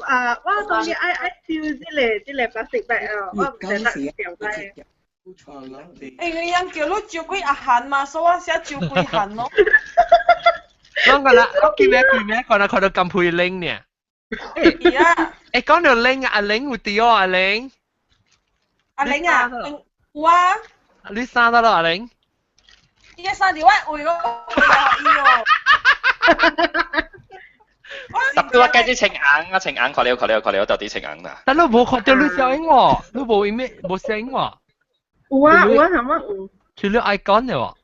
啊！我當見愛愛燒這個這個 plastic bag 啊，我唔捨得掉低。欸，你人叫你照顧阿韓嘛，所以我寫照顧韓咯。啷個啦？我記咩記咩？看到看到咁配拎呢？係啊。欸，講到拎啊，阿玲有啲哦，阿玲。阿玲啊，有啊。你生得咯，阿玲。伊個生佇我位我伊哦。特別我計啲情眼啊，情眼看了看了看了，到底情眼啦。但你無看到你聲音喎，你無咩無聲音喎。有啊有啊，係乜有？除了 icon 嘅喎。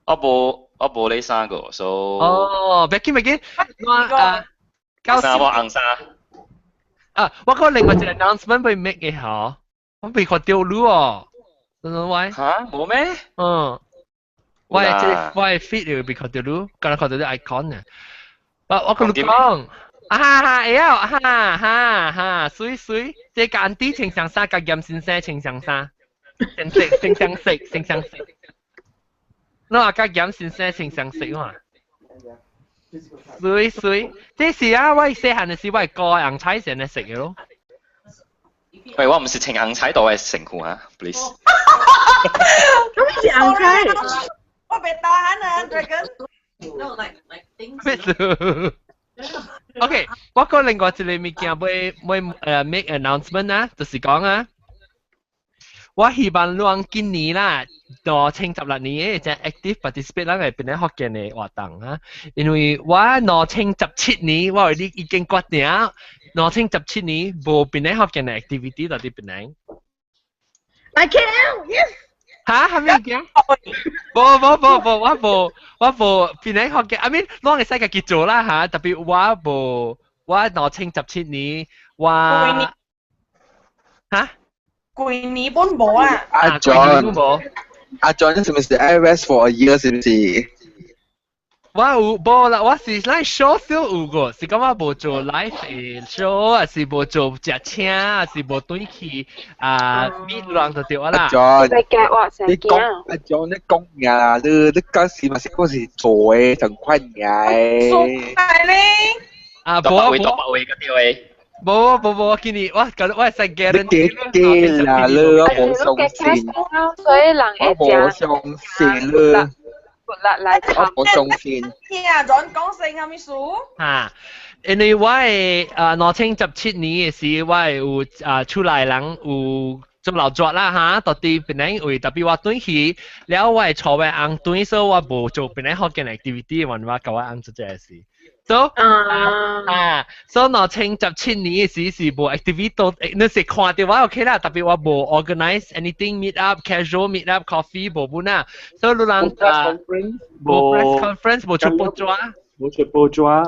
我無我無你三個，所以。哦，別緊別緊，我啊，三我紅衫。啊，我講另外一個 announcement 被 make 嘅嗬，我未看到你哦，真係喂。嚇，無咩？嗯。我係這我係 feed 又被看到你，剛才看到啲 icon 啊。我我跟你講，啊哈哈，會曉，哈哈哈，水水，這個安迪穿上衫，甲嚴先生穿上衫，相識，相相識，相相識。你話甲嚴先生穿相識嘛？水水，這是啊，我細漢的時我哥紅菜先來食的咯。喂，我唔是穿紅菜到嘅身軀啊，please。咁是紅菜。我別打鼾啊，Dragon。 No, like things. 咩事？OK，我講另外一個物件，要要誒 make announcement 啊，就是講啊，我希望攏今年啦，2016年嘅只 active participate 咱係檳城福建嘅活動啊，因為我2017年我為你已經決定，2017年無檳城福建嘅 activity 到佇檳城。來 KL yes。嚇，係咩嘅？無無無無，我無我無檳城福建，I mean，攏會使家己做啦嚇，特別我無我2017年我嚇。舊年本無啊。阿 John，阿 John 是唔是愛 rest for a year 是唔是？我有無啦，我是咱 show 少有過，是講我無做 live 的 show，還是無做食請，還是無轉去啊 meet 人就對啦。阿 John，你講阿 John 你講呀，你嗰時嘛是嗰時做的同款嘅。做係咧。啊，無無無位個對的。無無無，今年我我會使 guarantee。你假啦，你我無相信。所以人會我無相信你。我無相信。聽阿 John 講聲啥物事？嚇，因為我的啊2017年的時，我會有啊厝內人有做老作啦嚇，到佇檳城位，特別我轉去，了我會帶我翁轉，所以我無做檳城福建 activity，還我共我翁做這個事。所以啊，所以2017年的時是無 activity 都，你是看到我 OK 啦，特別我無 organize anything meet up casual meet up coffee 無本啊，所以你人啊無 press conference 無出報紙。無出報紙。啊，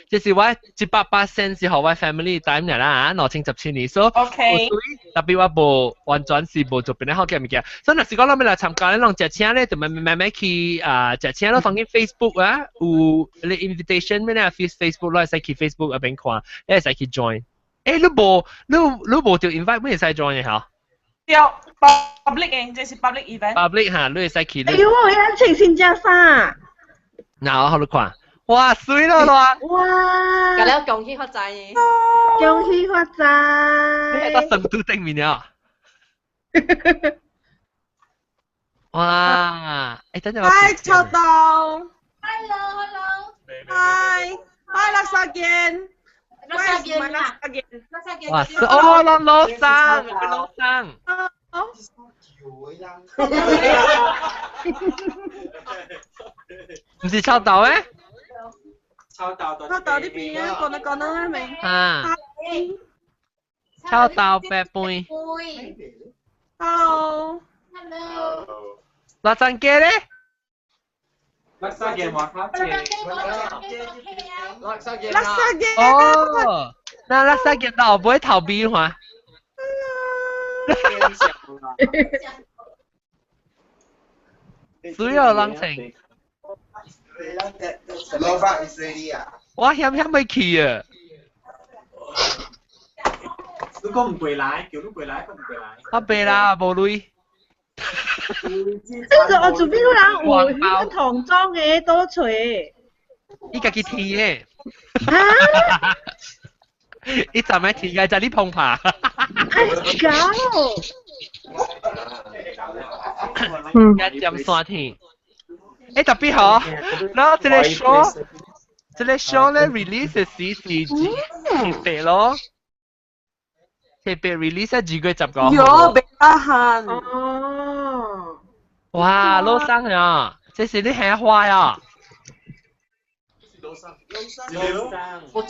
這是我100%是予我 family time 啦，啊，2017年，所以 OK，特別我無完全是無做檳城福建物件，所以若是講咱欲來參加，咱食請咧，就慢慢慢去啊，食請咯，當然 Facebook 啊，有你 invitation 咩咧？Facebook 你會使去 Facebook 嗰邊看，你會使去 join。欸，你無你你無著 invite，會使 join 的嚇？對，public 的，這是 public event。 public 嚇，你會使去。哎呦，我要穿新件衫。嗱，我予你看。哇，媠咯啦！哇！甲了恭喜發財！恭喜發財！你喺個神都頂面了。哇！欸，等陣我。 Hi，臭豆。 Hello，Hello。 Hi，Hi，垃圾件。垃圾件垃圾件。哇！哦，老老生，老生。哦。唔是臭豆咩？臭豆臭豆呢邊啊，講得講得係咪？啊。臭豆白飯。 Hello。 Hello。垃圾雞咧？垃圾件話卡借。垃圾件。垃圾件。哦，那垃圾件到尾頭尾看。所有人情。老闆 is ready 啊！我險險欲去啊！你講唔過來，叫你過來，佢唔過來。我袂啦，無鐳。這個我做邊個人有那個童裝的多揣？伊家己添的。啊！伊昨暝添個就你碰爬。哎狗！一點三天。欸，特別好，然後這個 show，這個 show 咧 release 的時是7月咯，7月 release 2月15號。有，袂得閒。哦。哇，老生呀，這是你杏花呀？老生，老生，我招。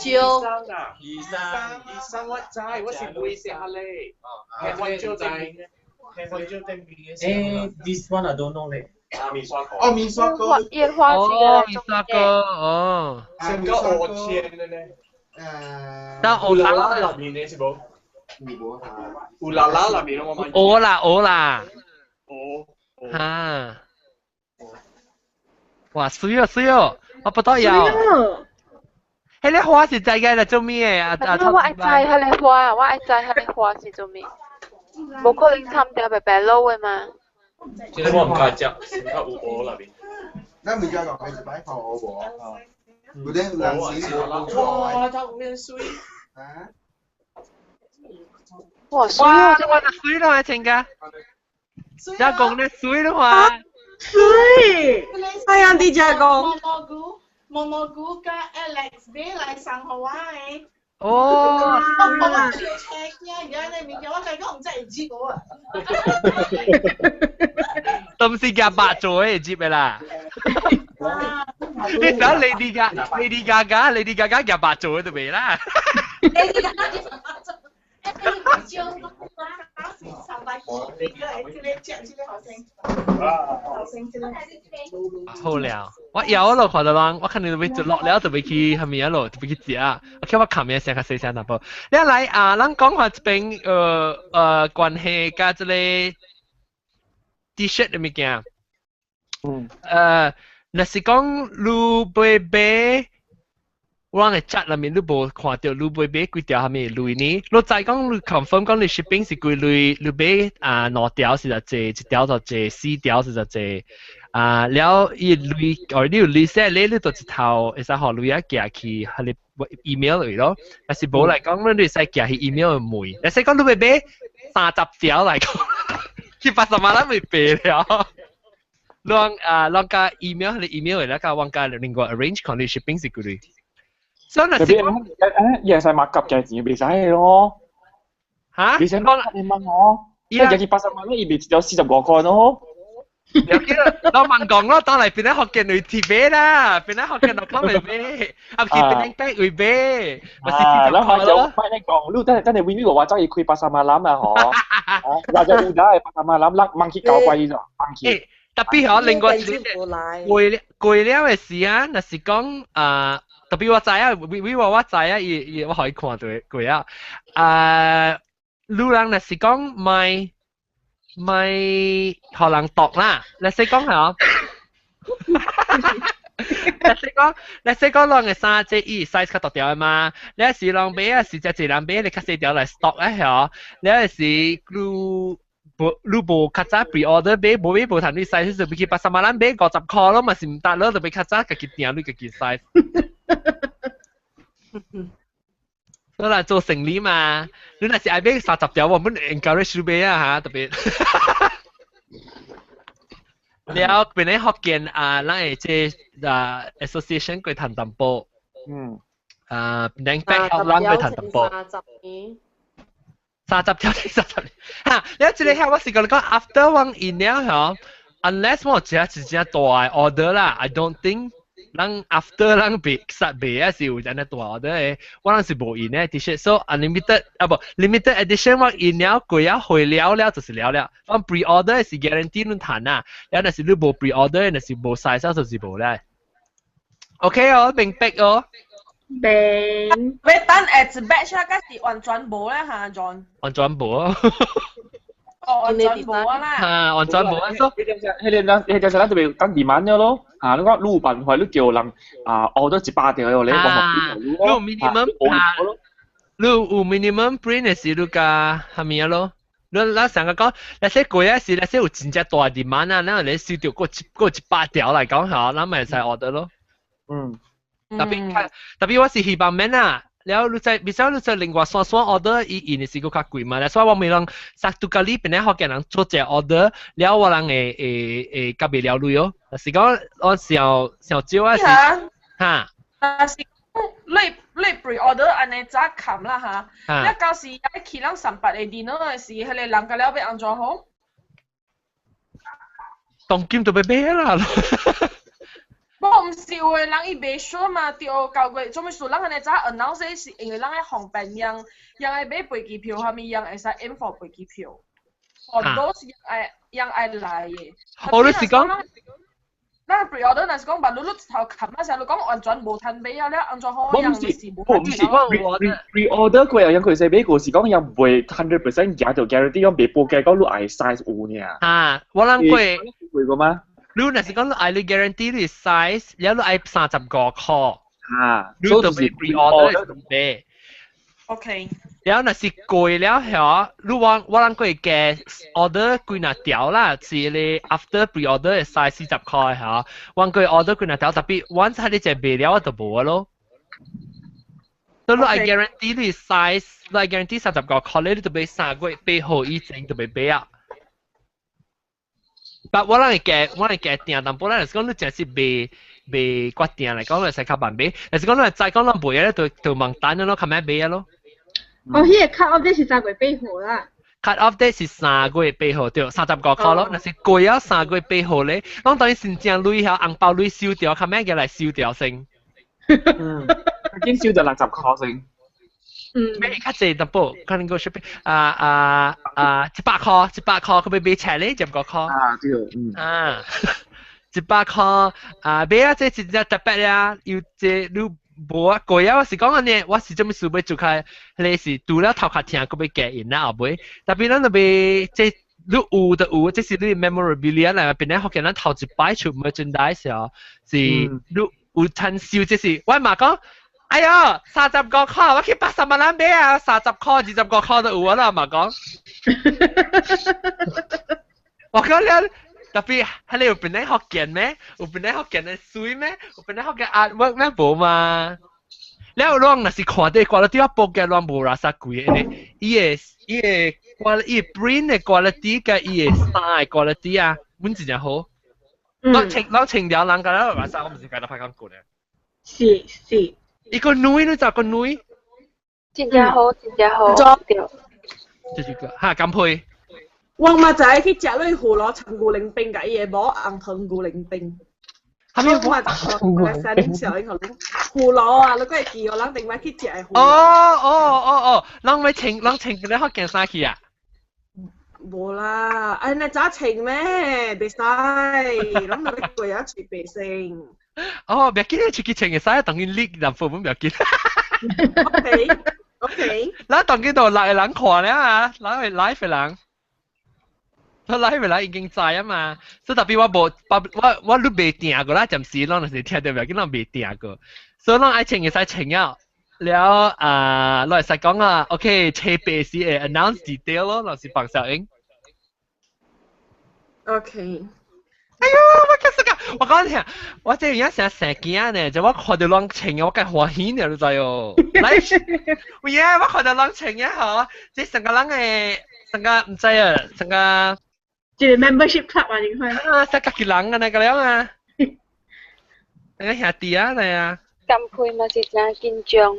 醫生，醫生我知，我是會食下咧。我招正，我招正面。欸，this one I don't know 咧。哦，面刷哥，煙花哦，面刷哥，哦。成個鵝千的呢。但烏啦啦入面的是無？烏啦啦入面我嘛。鵝啦鵝啦。鵝。哈。哇，媠哦媠哦，我不得了。彼个花是知影來做咩的？啊啊！我愛知彼个花，我愛知彼个花是做咩？無可能參掉白白滷的嘛？其實我唔敢食，先較有鵝內面。咱咪再講係一擺看鵝無？有啲人時無錯。哇！頭面媠。啊！哇！哇！這我就媠咯，親家。只講咧媠咯嘛。媠。係啊，啲只講。蘑蘑菇，蘑蘑菇佮 Alex 買來送予我的。哦。我我叫車驚，而家你物件，我計講唔知會接我啊。都唔是夾白做嘅接嘅啦。你想 Lady Gaga Lady Gaga 夾白做嘅就未啦。 Lady Gaga 夾白做，你招好了，我有咯，看到人，我看你要就落了就要去蝦米啊咯，就要去食啊。我我看咩聲較細聲淡薄。你來啊，咱講下這邊關係佮這個 T-shirt 的物件。若是講你買買，我人嘅 chat 內面你無看到你買買幾條蝦米鐳呢？你知講你 confirm 講你 shipping 是幾鐳？你買啊兩條是偌濟，一條就濟，四條是偌濟。啊，了伊鐳，哦，你有鐳寫咧，你就一頭會使予鐳啊寄去彼個 email 去咯。若是無來講，你會使寄去 email 去問。若是講你欲買30條來講，去pasar malam 會白了。攏啊，攏共 email 彼 email 來共阮共另外 arrange 看你 shipping 是幾鐳。所以若是講，伊會使 mark up 價錢，袂使咯。嚇？袂使 mark up 你問我，伊入去80萬咧，伊賣一條45塊咯。了解啦，我問講咯，當嚟邊咧福建會貼買啦，邊咧福建落講會買，啊去邊咧會買，咪是40塊咯。啊，你講，你等等陣會話走去開 pasar malam 啊，嗬？啊，或者有打嘅 pasar malam，咱問去搞怪伊就，問去。特別嗬，另外一個過了過了嘅時啊，若是講啊，特別我知啊，為我我知啊，伊伊我可以看到過啊，啊，女人若是講買買予人度啦，若是講嗬，若是講若是講人嘅衫這伊 size 較大條的嘛，你是人買啊是只一人買，你較細條來 stock 啊嗬，你是你。無你無較早 pre-order 買，無買無談你 size 就去 pasar malam 買50塊咯，嘛是毋得咯，就欲較早家己訂你家己 size。好啦，做生理嘛，你若是愛買30條，我們 encourage 你買啊嚇，特別。了，變咧福建啊，咱的這啊 association 過談淡薄。啊，兩百咱過談淡薄。30條30嚇，你這個遐我是共你講，after 我印了嗬，unless 我真真正大 order 啦，I don't think 咱 after 咱別實賣啊是有按呢大 order 的，我人是無印的 T-shirt，so unlimited 啊無 limited edition 我印了過了回了了就是了了，我 pre-order 是 guarantee 你趁啊，了若是你無 pre-order，若是無 size 就是無咧。OK 哦，明白哦。明。你等下一 batch 啊，是完全無咧嚇，John。完全無啊。哦，完全無啊啦。嚇，完全無啊。彼個彼個彼個就是咱就袂等二萬了咯。啊，你講你有辦法，你叫人啊 order 100條的，你你有 minimum 啊？你有 minimum print 的時，你共蝦米啊咯？你咱上個講，那些過啊時，那些有真正大 demand 啊，咱你收到過一過100條來講嚇，咱咪會使 order 咯。特別特別我是希望免啊，了你在，比如你在另外線線 order，伊印的是閣較貴嘛，所以我咪人殺都咖喱邊咧福建人做一個 order，了我人會會會夾袂了鐳哦。是講我上上少啊是哈。但是你你 pre-order 按呢早冚啦嚇，你到時愛去咱三八的 dinner 的時，彼個人甲了欲按怎好？當今就欲買啦。無毋是有的人伊袂 sure 嘛，對，9月做物事，咱按呢早 announce 是因為咱愛方便讓讓愛買飛機票，啥物人會使 aim for 飛機票，哦，都是愛讓愛來的。哦，你是講？咱 pre-order 若是講，萬你你一頭冚啊，時你講完全無趁買啊，了按怎好？我毋是，我毋是 pre-order 過後，佢使買過是講人袂 100% 贏到 guarantee，講袂報價講你愛 size 有爾。啊，我諗過。過過嗎？你若是講你愛你 guarantee 你 size，了你愛35塊。啊，你就 pre-order 買。 OK。了若是過了後，你我我諗過加 order 幾若條啦，是你 after pre-order 會使40塊嚇，我過 order 幾若條，特別 once 你隻賣了我就無咯。所以你愛 guarantee 你 size，你愛 guarantee 35塊咧，你就欲3月8號以前就欲買啊。但我人會加，我人會加訂淡薄，咱是講你真是賣未決定嚟講，你會使較慢買。但是講你再講咱賣咧，就網單咯，較慢買咯。哦，彼個 cut off 這是3月8號啦。 cut off date 是三月八號對，35塊咯。若是過了三月八號咧，攏當然真正鐳遐紅包鐳收掉，較免過來收掉先。嗯，已經收到60塊先。嗯。買較濟淡薄，可能個 shipping 啊啊啊，100塊，100塊佢欲買冊咧，15塊。啊，對，嗯。啊，100塊啊，買啊，這真正特別啊，又這你無啊，過啊，我是講按呢，我是做物事欲做較，彼個是除了頭殼疼，閣欲加印啦後尾，特別咱就欲這你有就有，這是你 memorabilia 來，變咧福建咱頭一擺出 merchandise 哦，是你有趁收，這是我嘛講。哎喲，35塊，我去80萬人買啊！30塊、25塊都有啊啦，嘛講。我講了，特別彼個有變咧福建咩？有變咧福建的水咩？有變咧福建 artwork 咩？無嘛？了，攏若是看佇掛了佇我報價攏無垃圾貴的，伊個伊個 print 的 quality 佮伊個衫的 quality 啊，阮真正好。攏穿攏穿了人敢若垃圾，我毋是共你拍廣告咧。是是。伊個女，你知個女？真正好，真正好。對。這是個哈乾配。我嘛知去食你胡蘿陳牛奶冰，共伊的某紅糖牛奶冰。哈物？我嘛知，三點小英胡蘿啊，你閣會記哦？人頂擺去食的胡蘿。哦哦哦哦，人欲穿，人穿佮你福建衫去啊？無啦，哎，你早穿咩？袂使，攏著欲過啊，穿白身。哦，袂緊，你出去穿會使，當然你男父母袂緊。 OK OK。咱當今都六個人看了啊，咱會 live 的人，我 live 的人已經知啊嘛，所以特別我無，我你未訂過啦，暫時攏就是聽著袂緊，攏未訂過，所以攏愛穿會使穿了，了啊，攏會使講啊，OK，初八時會 announce detail 咯，若是放小英。 OK。哎喲，我開始講，我講聽，我這有影成生囝呢，就我看著攏穿的，我較歡喜呢，你知哦。來，有影我看著攏穿的吼，這成個人的，成個毋知啊，成個。一個 membership club 啊，你看。啊，成家己人啊，那個了啊。那個兄弟啊，來啊。金佩嘛是真緊張。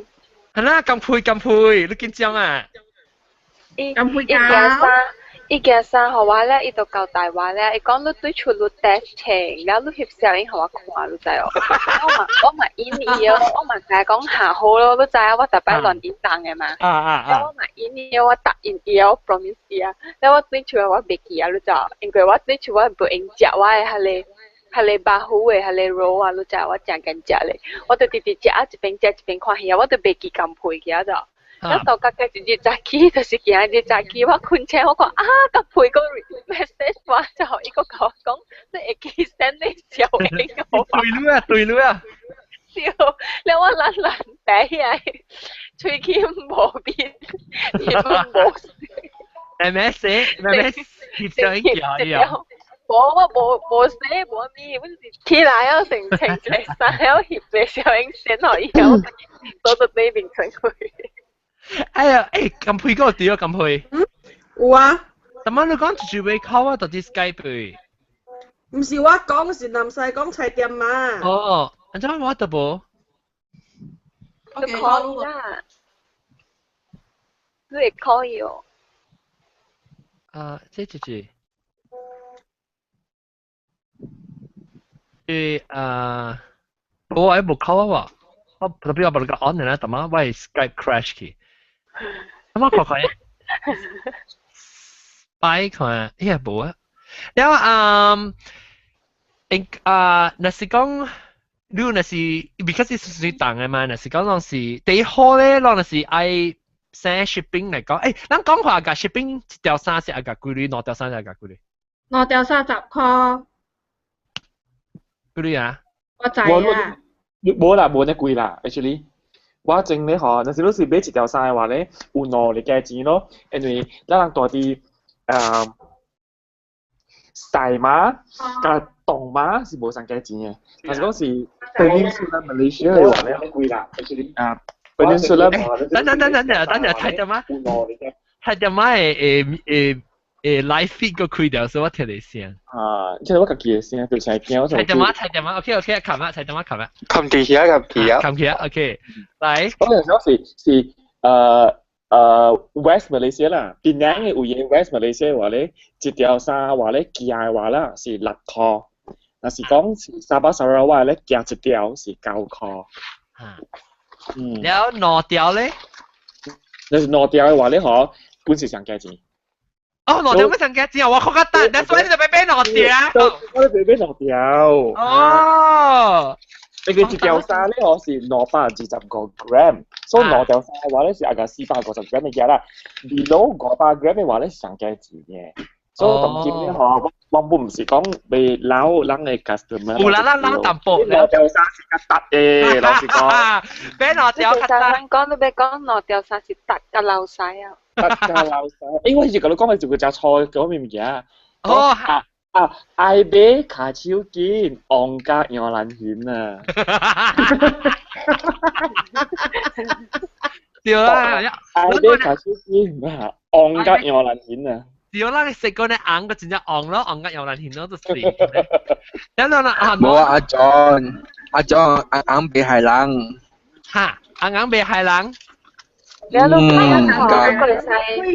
係啦，金佩金佩，你緊張啊？伊金佩伊件衫，伊件衫予我咧，伊就交代我咧，伊講你對厝你 test 穿，了你翕相予我看，你知哦？我嘛應伊哦，我嘛共伊講下好咯，你知影我逐擺亂應人的嘛。啊啊啊！了我嘛應伊，我答應伊，我 promise 伊啊。了我對厝我袂記啊，你知哦？因為我對厝我無閒食我的彼個肉糊的彼個肉啊，你知我誠敢食咧。我就直直食啊，一邊食一邊看戲啊，我就袂記金配去啊，就。了到甲一日早起，就是今日早起，我睏醒，我看啊，金配閣 message 我，就伊閣共我講，你會記 send 你小英我。對你啊，對你啊。對，了我懶懶白起來，喙齒無面，面無。 M S M S 翕相機啊！無我無寫無咩，阮是起來了先穿一个衫，了翕一个小影先予伊，我坐佇對面穿去。哎呀，欸，金佩嗰個對啊，金佩。嗯，有啊。怎麼你講一句話口啊？到底 Skype？毋是我講，是南西講菜店嘛。哦，按怎我得無？你可以啦，你會可以哦。啊，這一句。對啊，我還無口啊，我特別我無個 on 呢，但嘛我 Skype crash 去。咁我看看，擺看，咦無啊。了啊，應啊，若是講你若是，because 是屬於重的嘛，若是講攏是第一好咧，攏若是愛 send shipping 來講，欸，咱講話共 shipping 一條衫是愛共幾鐳，兩條衫是愛共幾鐳？兩條三十箍。幾鐳啊？我知啊。無啦，無遮貴啦，actually。我前咧吼，若是你是買一條衫的話咧，有兩個價錢咯，因為咱人住佇細碼佮大碼是無仝價錢的。若是講是 Peninsula Malaysia 的話咧，貴啦，actually 啊，Peninsula。等等等等等等，太點仔，太點仔的的的 live feed 個開掉，所以我聽你聲。啊，即係我家己嘅聲，就是驚我就。齊電話，齊電話，OK OK，冚啊，齊電話，冚啊。冚住起啊，冚住啊。冚起啊，OK，來。我陣時是 West Malaysia 啦，檳城嘅有嘅 West Malaysia 話咧，一條衫話咧寄嘅話啦是6箍，若是講是沙巴沙拉瓦咧寄一條是9箍。嗯。了後兩條咧？若是兩條嘅話咧，嗬，本是上價錢。哦，兩條乜上價錢啊？我較簡單，但所以你就欲買兩條。我欲買兩條。哦。你個一條衫咧，我是225 gram，所以兩條衫嘅話咧是大概450 gram 嘅嘢啦。below 500 gram 嘅話咧是上價錢嘅。所以當今咧嗬，我我唔是講被撈人嘅 customer。有啦啦撈淡薄。兩條衫是較特嘅，老實講。買兩條較特。講都欲講兩條衫是特甲流屎啊！特甲流屎。欸，我是共你講嘅一個真錯講咩物件？哦。啊！愛買跤手緊，王家楊蘭賢啊！對啦，愛買跤手緊啊，王家楊蘭賢啊！對啦，你食過你紅個真正紅咯，紅甲楊蘭賢咯，就是。等等啦，啊！無啊，阿 John，阿 John，紅紅袂害人。哈，紅紅袂害人。了你講吼，你會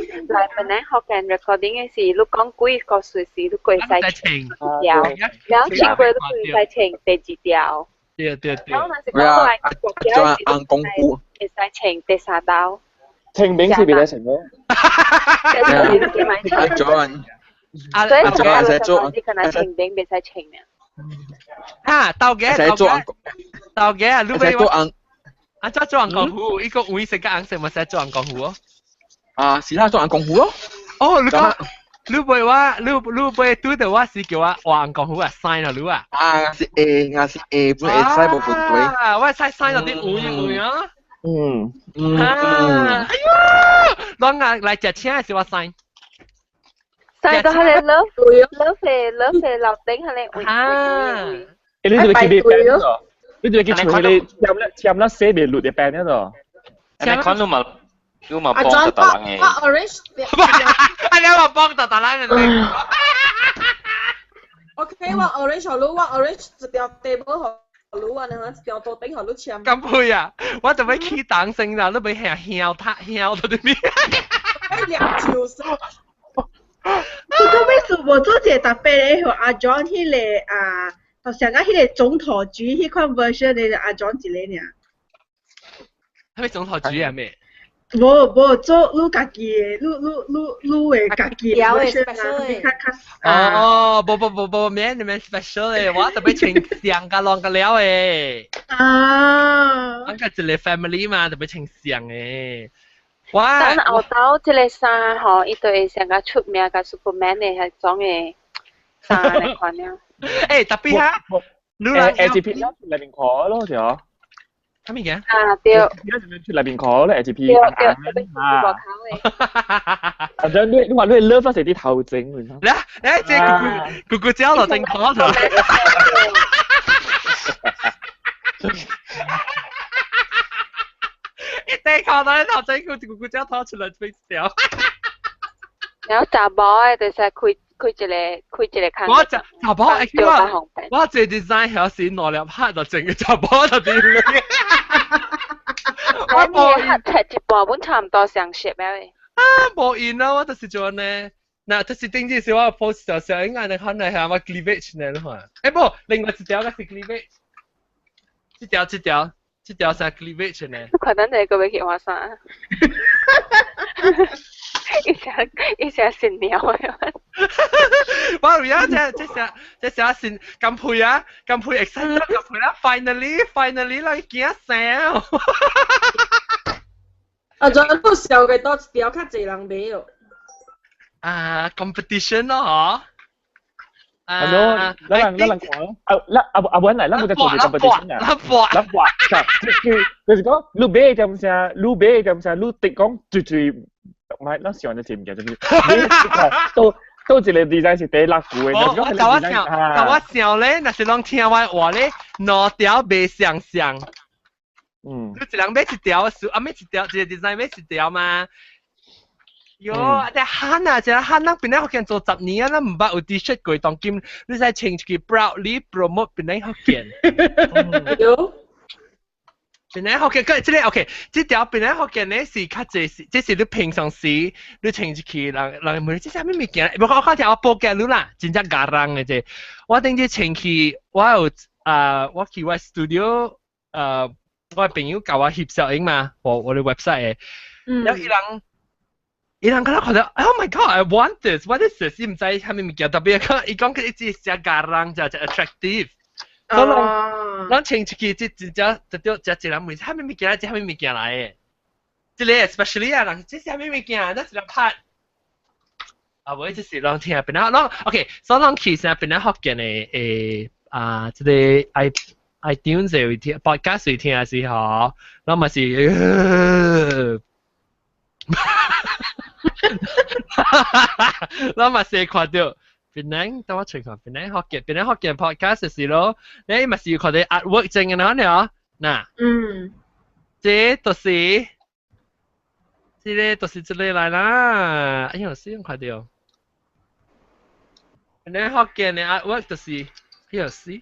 使來本來福建 recording 的時，你講幾個隨時你會使唱一條，了唱過你會使唱第二條。對對對。了若是講來國家的時，會使唱第三道。清明是別使唱咯。阿 John，所以我使做，你可能清明袂使唱呢。哈，豆嘅豆嘅，豆嘅啊，你欲我。啊，做做紅功夫，伊個位食甲紅色嘛，使做紅功夫哦。啊，是啦，做紅功夫咯。哦，你講，你袂我，你你袂拄著我是叫我畫紅功夫啊，sign 啊，你啊。啊，是 A，我是 A，本會使無問題。啊，我使 sign 到啲位位啊。啊，哎喲，攏啊來食請的是我 sign。 sign 到彼个 love love 的 love 的樓頂彼个位。啊。欸，你就去買病咯？你就去厝你簽啦簽啦寫袂落的病了咯。你看你嘛，你嘛幫到大人嘅。我 orange。啊，你嘛幫到大人嘅。 OK，我 orange 予你，我 orange 一條 table 予你，啊，你一條桌頂予你簽。咁配啊！我就欲起檔先啦，你欲遐囂塔囂到啲咩？兩條線。我做咩事無做一個特別的，予阿 John 彼個啊，就上個彼個總統主彼款 version 的阿 John 一個爾。係咪總統主啊？咩？無無做你家己的，你你你你的家己的 version 啊，你較較哦，無無無無，免你們 special 的，我特別穿上甲攏甲了的。啊！我個一個 family 嘛，特別穿上的。我等後頭這个衫吼，伊就會上較出名，佮 Superman 的彼種的衫來款了。欸，特別哈，你來 H P 內面看咯，對。啥物件？啊對。而家出內面看咧，H P。對對，特別啊。外口的。啊，你你話你 love 是啲頭整，嚟嚟，這咕咕咕咕椒落正看頭。一地看到你頭整，佢咕咕椒拖出來飛掉。然後查某的就是開開一個開一個空。我查查某，欸，我我這 design 曉是兩粒黑就整個查某就啲。我無黑切一半，阮差毋多相熟了的。啊，無閒啊，我就是做呢。嗱，就是頂次是我 post 就上應該你看嚟係我 cleavage 呢，你看。欸，無，另外一條個是 cleavage。這條這條這條是 cleavage 呢。可能你個欲去換衫。一聲一聲新娘的。我有影這這聲這聲新咁配啊，咁配 excited 咁配啦，finally finally 咱囝生。啊，仲有笑嘅多一條較濟人買哦。啊，competition 咯，嗬。係咯，咱人咱人看咯，啊，咱阿阿本來咱無在做 competition 啊，咱搏，咱搏，就是講你買點啥，你買點啥，你直講最最，唔係，咱上一次唔記得咗，都都一個 design 是第六句的，我我想，我想咧，若是攏聽我話咧，兩條袂相像。你一人買一條，啊買一條，一個 design 買一條嘛。喲，但慳啊，這慳咱檳城福建做10年啊，咱毋捌有 T-shirt 過當今，你使穿一個 proudly promote 檳城福建。有。檳城福建，佢這個 OK，這條檳城福建咧是較濟是，這是你平常時你穿入去，人人問你這啥物物件？無我看條我報價你啦，真正咬人的這。我頂次穿去，我有啊，我去我 studio，我朋友教我翕攝影嘛，我的 website 的，然後伊人。伊人可能看到，Oh my God，I want this，what is this？伊毋知啥物物件，特別講伊講佢一直食咬人，就就 attractive。所以人人穿出去，這真正就對，這一人問啥物物件，這啥物物件來的？這個 especially 啊，人這啥物物件？咱一個拍。啊，無這是人聽檳城，攏 OK，所以人去啥檳城福建的啊，這個 i iTunes 會聽，podcast 會聽時候，咱嘛是。咱嘛是看到檳城，等我揣看檳城福建，檳城福建 podcast 是咯，你嘛是有看到 artwork 正嘅喏，嗱，這就是，這個就是這個來啦，哎呦，死用看到，檳城福建的 artwork 就是，哎呦死。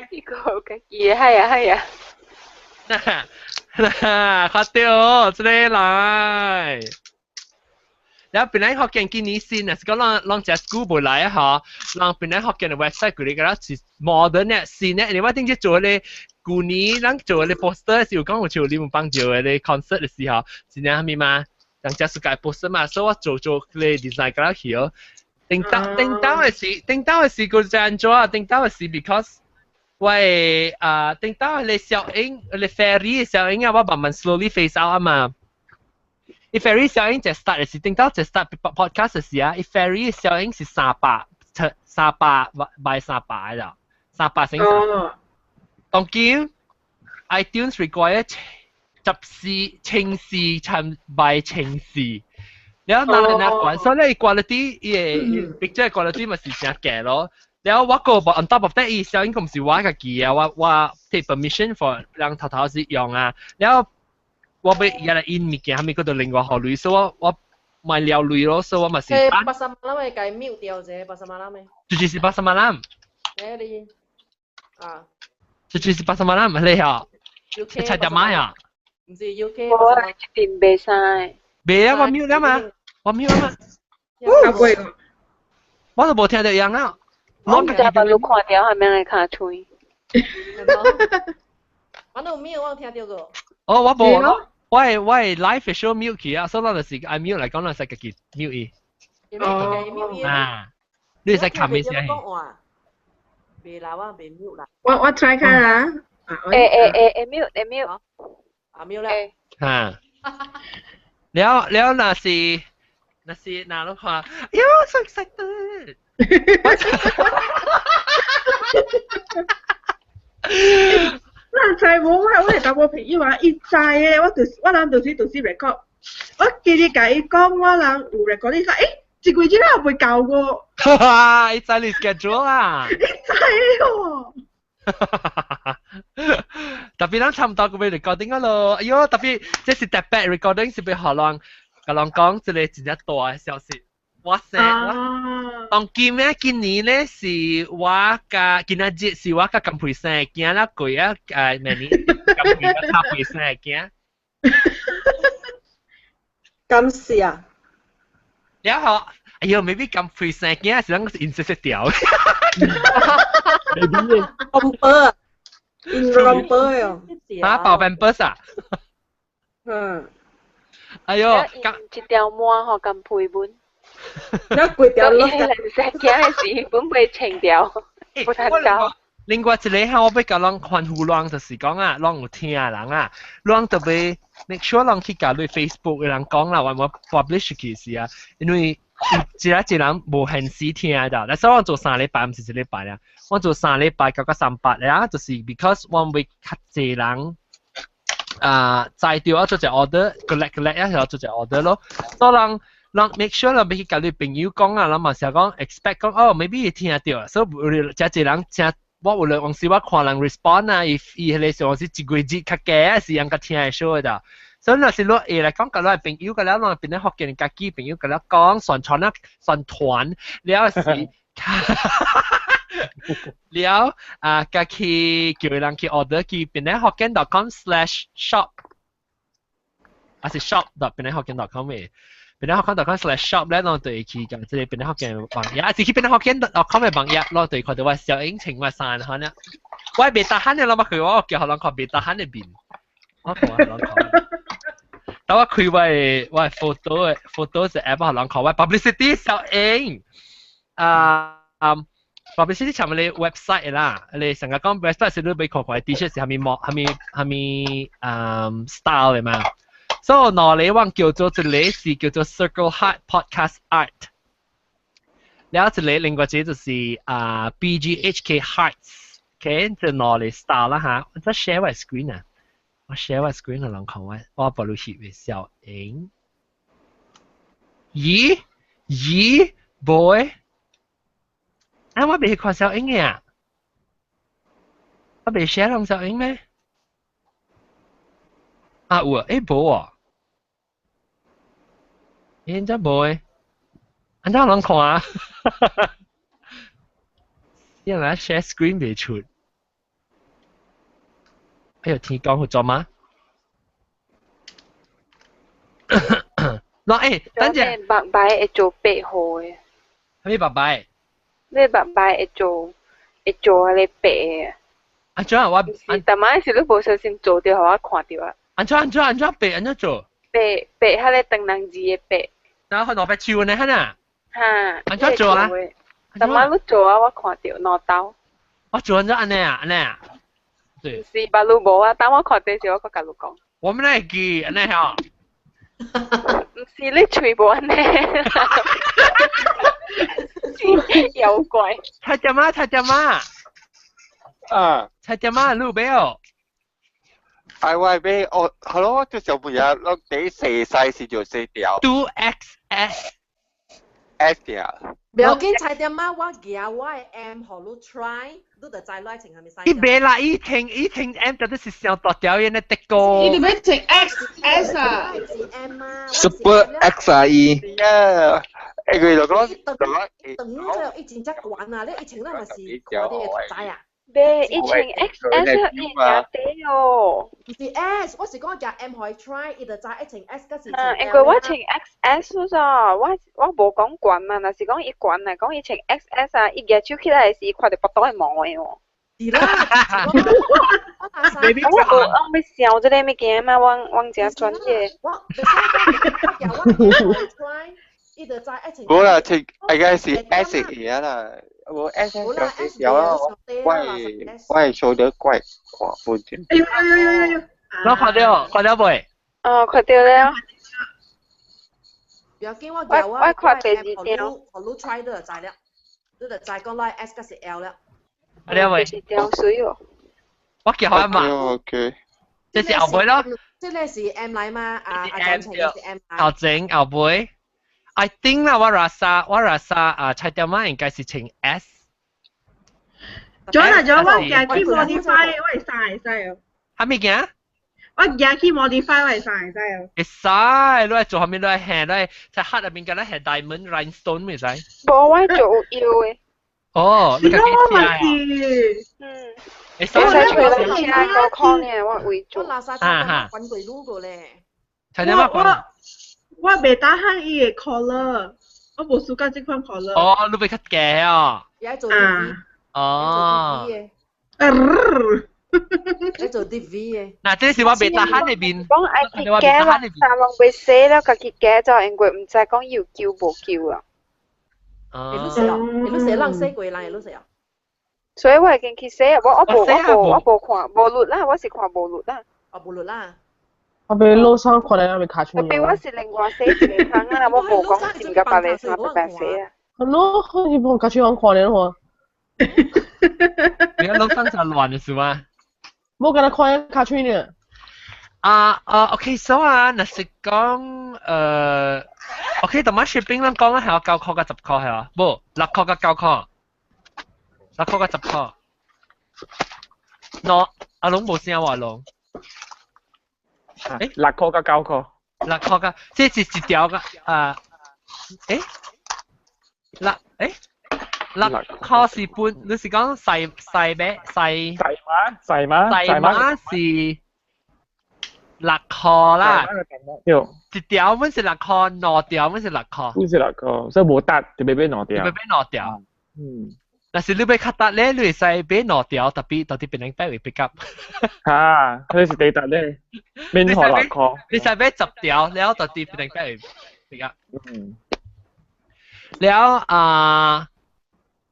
呢個好得意啊，係啊係啊。嗱，看到這個來。然後檳城福建今年新啊，是講咱咱食 school 無來啊嗬，咱檳城福建的 website 佢哋個是 modern 的新的，你我頂次做咧，舊年咱做咧 poster 是有講有像你們幫做的咧 concert 的時候，是啥物嘛？人家是改 poster 嘛，所以我做做咧 design 個去哦。頂到頂到的是頂到的是個是按怎啊？頂到的是 because 我的啊頂到的效應，咧 ferry 的效應啊，我慢慢 slowly phase out 啊嘛。伊 ferry 效應就 start 的是頂到就 start podcast 的時啊，伊 ferry 效應是300 300 by 300的，300乘三。當今 iTunes require 14,4乘 by 1400。然後拿來拿管，所以咧 quality 伊個 picture quality 咪是誠假咯。然後我個 on top of that，伊效應唔是我家己啊，我 take permission for 人頭頭是用啊。然後我欲伊來印物件，蝦米嗰度另外予鐳，所以我買了鐳咯，所以我嘛是。 pasar malam 的共 mute 掉者，pasar malam 的。就是 pasar malam。誒你啊。就是 pasar malam 你啊。菜店買啊。毋是 UK。我一定袂使。袂啊，我 mute 了嘛，我 mute 了嘛。啊，我都無聽到樣啊。我毋知把你看到係咩來卡吹。我都有 mute，我有聽到過。哦，我無。我係 live show mute 去啊，所以咱就是愛 mute 來講，咱使家己 mute 伊。哦。啊，你會使撳一下。袂啦，我袂 mute 啦。我 try 看啊。欸 mute 會 mute。啊 mute 啦。嚇。了了，若是若你看，喲，so excited！咱知無？我的查某朋友啊，伊知的，我就是我人就是 record，我記得共伊講，我人有 record，伊講欸，一月這個未交過。哈哈，伊知你 schedule 啊。伊知哦。特別咱差唔多個 recording 啊咯，哎喲，特別這是特別 recording 是欲予人，共人講這個真正大的消息。我說，我當今咧，今年咧是我佮今仔日是我佮甘培生的囝啦，過啊，明年甘培佮插培生的囝。感謝啊！了後，哎喲，maybe 甘培生的囝是咱是 insert 掉。 maybe romper， in romper 哦。啊，包 Pampers 啊？嗯。哎喲，一條毛吼，甘培本。那規條路，伊生囝的時本袂穿掉，不太夠。另外一個哈，我欲共人歡呼人，就是講啊，攏有聽的人啊，攏特別 make sure 人去共你 Facebook 的人講啦，我我 publish 去時啊，因為一個一人無現時聽到，但是我做3禮拜，毋是一禮拜啊，我做3禮拜九個300啊，就是 because 我欲較濟人啊，知著我做一個 order，collect collect 一下做一個 order 咯，所以人。人 make sure 人欲去共你朋友講啊，人嘛是講 expect 講哦，maybe 會聽到，所以誠濟人誠。我有兩時我看人 respond 啊，伊伊彼個時候是一個月較加是人較聽會 show 的。所以若是你會來講，佮你朋友，佮你攏變咧福建家己朋友，佮你講宣傳啊，宣傳了是。了啊，家去叫人去 order 去變咧福建 .com/shop，還是 shop.penanghokkien.com 嘅。penanghokkien.com/shop 咧，攏對去講這個檳城福建網頁，還是去 penanghokkien.com 嘅網頁，攏對看到我小英穿我衫可能。我袂 tahan 嘅，攏捌去我叫人看袂 tahan 嘅面，我看人看。當我開我嘅我嘅 photo 嘅 photo 是 app 人看我 publicity 小英啊。publicity 尋你 website 啦，你成日講 website 是你欲看看 T-shirt 是蝦米模、蝦米蝦米style 嘅嘛。所以兩個我叫做一個是叫做 Circle Heart Podcast Art，然後一個另外一個就是啊 BGHK Hearts，OK，這兩個 style 啦嚇。我再 share 我 screen 啊，我 share 我 screen 予人看我，我把你翕嘅小英。咦咦，boy，啊我未看小英嘅啊，我未 share 人小英咩？啊有啊，欸無啊。欸，真無誒，按怎人看啊？因為 share screen 未出。哎呦，天光好做嗎？嗱，欸，等陣。白白會做白號嘅。啥物白白？你白白會做會做彼個白嘅。按怎我？是，逐擺是你無小心做著，予我看著啊。按怎按怎按怎白按怎做？白白，彼個唐人字的白。然後兩百手呢，哈呐？哈。按怎做啊？逐擺你做啊，我看著兩刀。我做按怎按呢啊？按呢啊？對。是，別你無啊，等我看著時，我閣共你講。我們會記，按呢吼。毋是你喙無按呢。妖怪。菜點仔，菜點仔。啊。菜點仔，你有買哦？哎，我買哦，好咯，我就小朋友，我第細 size 就細條。 2XS。 S 條。不要緊，菜點仔，我舉我的 M 予你 try，你就知你穿啥物 size。伊袂啦，伊穿伊穿 M 絕對是上大條的得個。伊就欲穿 XS 啊。 Super X 啊伊。啊，欸佢就講，長咗伊真正懸啊！你伊穿咱嘛是看你會知啊。袂，伊穿 XS 伊誠短哦。毋是 S，我是講舉 M 予伊 try，伊就知伊穿 S 抑是穿 L。因為我穿 XS 咋，我我無講懸嘛，若是講伊懸來講伊穿 XS 啊，伊舉手起來時，伊看著腹肚會毛的哦。是啦，我無我欲想這個物件嘛，我我誠專業。我我舉我 M 予伊 try，伊就知伊穿。無啦，穿應該是 S 嘅啦。我 S 小小啦，我我係 shoulder 怪看不見。哎呦哎呦哎呦哎呦！我看到看到未？哦，看到了。不要緊，我舉我我看第二張。予你 try 你就知了，你就知講你 S 抑是 L 了。啊了未？第二張水哦。我叫好嘛。 OK。這是後尾咯。這個是 M 來嗎？啊啊，轉成是 M。後前後尾。I think 啦，我 rasa 我 rasa 啊，菜點仔應該是穿 S。咗啦咗，我行去 modify 我會使會使哦。啥物件？我行去 modify 我會使會使哦。會使，你愛做啥物？你愛下，你愛在黑入面敢若下 diamond rhinestone 袂使？無，我做有腰的。哦，你家己我啊？嗯。會使會使做人請5箍爾，我為做。我垃圾菜點仔滾過滷過咧。菜點仔滾。我袂 tahan 伊的 collar，我無 suka 這款 collar。哦，你欲較低哦。伊愛做 DV。哦。愛做 DV 的。嗱，這是我袂 tahan 的面。講愛去加啦，衫攏袂洗了，家己加咗，因為毋知講有救無救啊。會你洗哦？會你洗人洗過人會你洗哦？所以我已經去洗啊，我我無我無我無看無律啦，我是看無律啦。哦，無律啦。我俾路上看來未卡出。特別我是另外洗一個窗啊，我無講是毋甲別個衫白白洗啊。係咯，你無卡出看看咧喎。你路上就亂的是嗎？無敢若看卡出呢。啊啊，OK，so 啊，若是講OK，同埋 shipping 咱講啦，係9箍佮10箍係嘛？無，6箍佮9箍，6箍佮10箍。喏，阿龍無聲話龍。6塊加9塊。 6塊加，這是一條個啊？六6塊是半，你是講細細咩？細細碼細碼細碼是六塊啦。對。一條本是六塊，兩條本是六塊。本是六塊，所以無得就買買兩條。買買兩條。但是你欲較值咧，你會使買兩條，特別到佇檳城會 pick up。嚇，佢是地達咧，免學六塊。你使買10條，了到佇檳城會 pick up。了啊，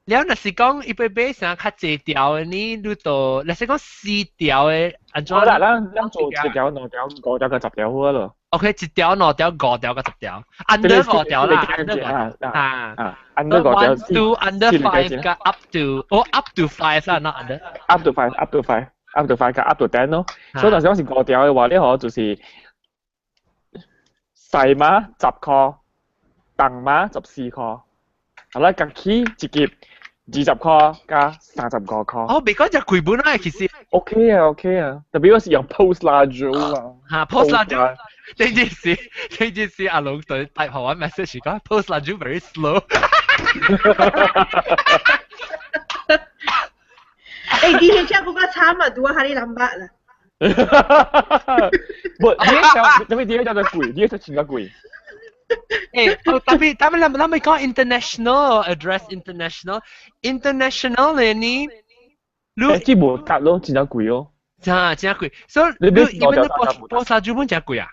了若是講伊欲買啥較濟條的呢？你就若是講四條的，按怎？好啦，咱做一條、兩條、五條、佮10條好咯。 OK，一條、兩條、五條佮10條，under 五條啦，under 五條啊啊，under 五條。 One, two, under five 佮 up to，哦 up to five 啦，not under。 Up to five, up to five, up to five 佮 up to 10 咯。所以若是講是五條的話，你可就是細碼10塊，重碼14塊。好啦，共起一級20塊加35塊。哦，袂講只貴本啊，其實。 OK 啊，OK 啊，特別我是用 Pos Laju 啊。嚇，Pos Laju，呢件事阿龍對大學玩 message 講 Pos Laju very slow。 DHL 嗰個慘啊，拄啊哈你諗法啦。不，DHL，特別 DHL 就貴，DHL 真貴。特別咱們講 international address international international 咧呢？你這無得咯，真正貴哦。真真貴，所以你你一般你 Pos Laju 本真貴啊？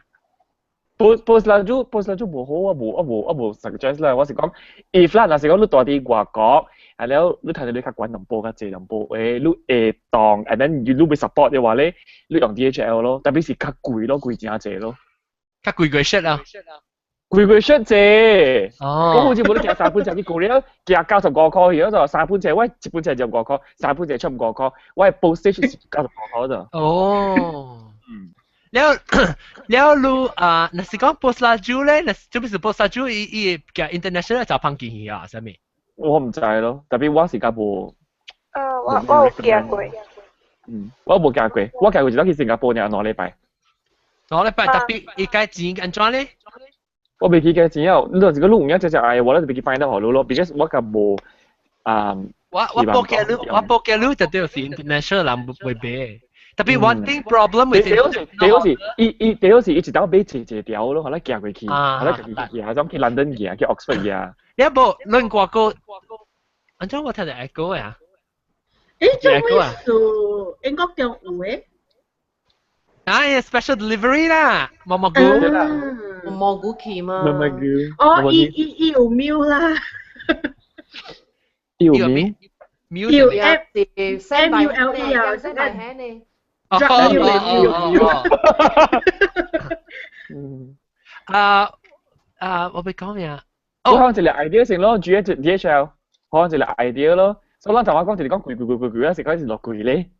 Pos Laju Pos Laju 無好啊，無啊無啊無 suggest 啦。我是講，if 啦，若是講你住佇外國，啊了你睇到你較懸淡薄較濟淡薄，你會當，and then 你欲 support 的話咧，你用 DHL 咯，特別是較貴咯，貴真濟咯。較貴過 shit 啊！貴過 shit 濟。哦。我好似無你寄三本冊去過了，寄95塊去，就三本冊我一本冊25塊，三本冊出五塊，我的 postage 是95塊咋。哦。了了，你啊，若是講 Pos Laju 咧，若是這不是 Pos Laju 伊伊寄 international 就芳寄去啊，啥物？我毋知咯，特別我是較無。我有寄過。我無寄過，我寄過一次去新加坡爾2禮拜。2禮拜特別伊該錢按怎咧？我袂記得錢啊，你若是講你有影只只愛，我咧就袂記 find out 予你咯，because 我較無啊。我報寄你，我報寄你就對是 international 人袂買。特別 one thing problem with 第好是，第好是，伊伊第好是伊一道買一一條咯，予咱寄過去，予咱家己去寄，種去倫敦寄，去 Oxford 寄。你無論外國，按怎我聽著 echo 啊？做咩事？英國中有的？啊，special delivery 啦，毛毛菇。毛毛菇去嘛？毛毛菇。哦，伊伊伊有 mule 啦。伊有 mule？有 M M U L E 啊， send by hand 呢？哦哦哦哦。啊啊！我欲講咩啊？我可能一個 idea 先咯，G H DHL，可能一個 idea 咯。所以咱頭先講就是講貴貴貴貴貴啊，是開始落貴咧。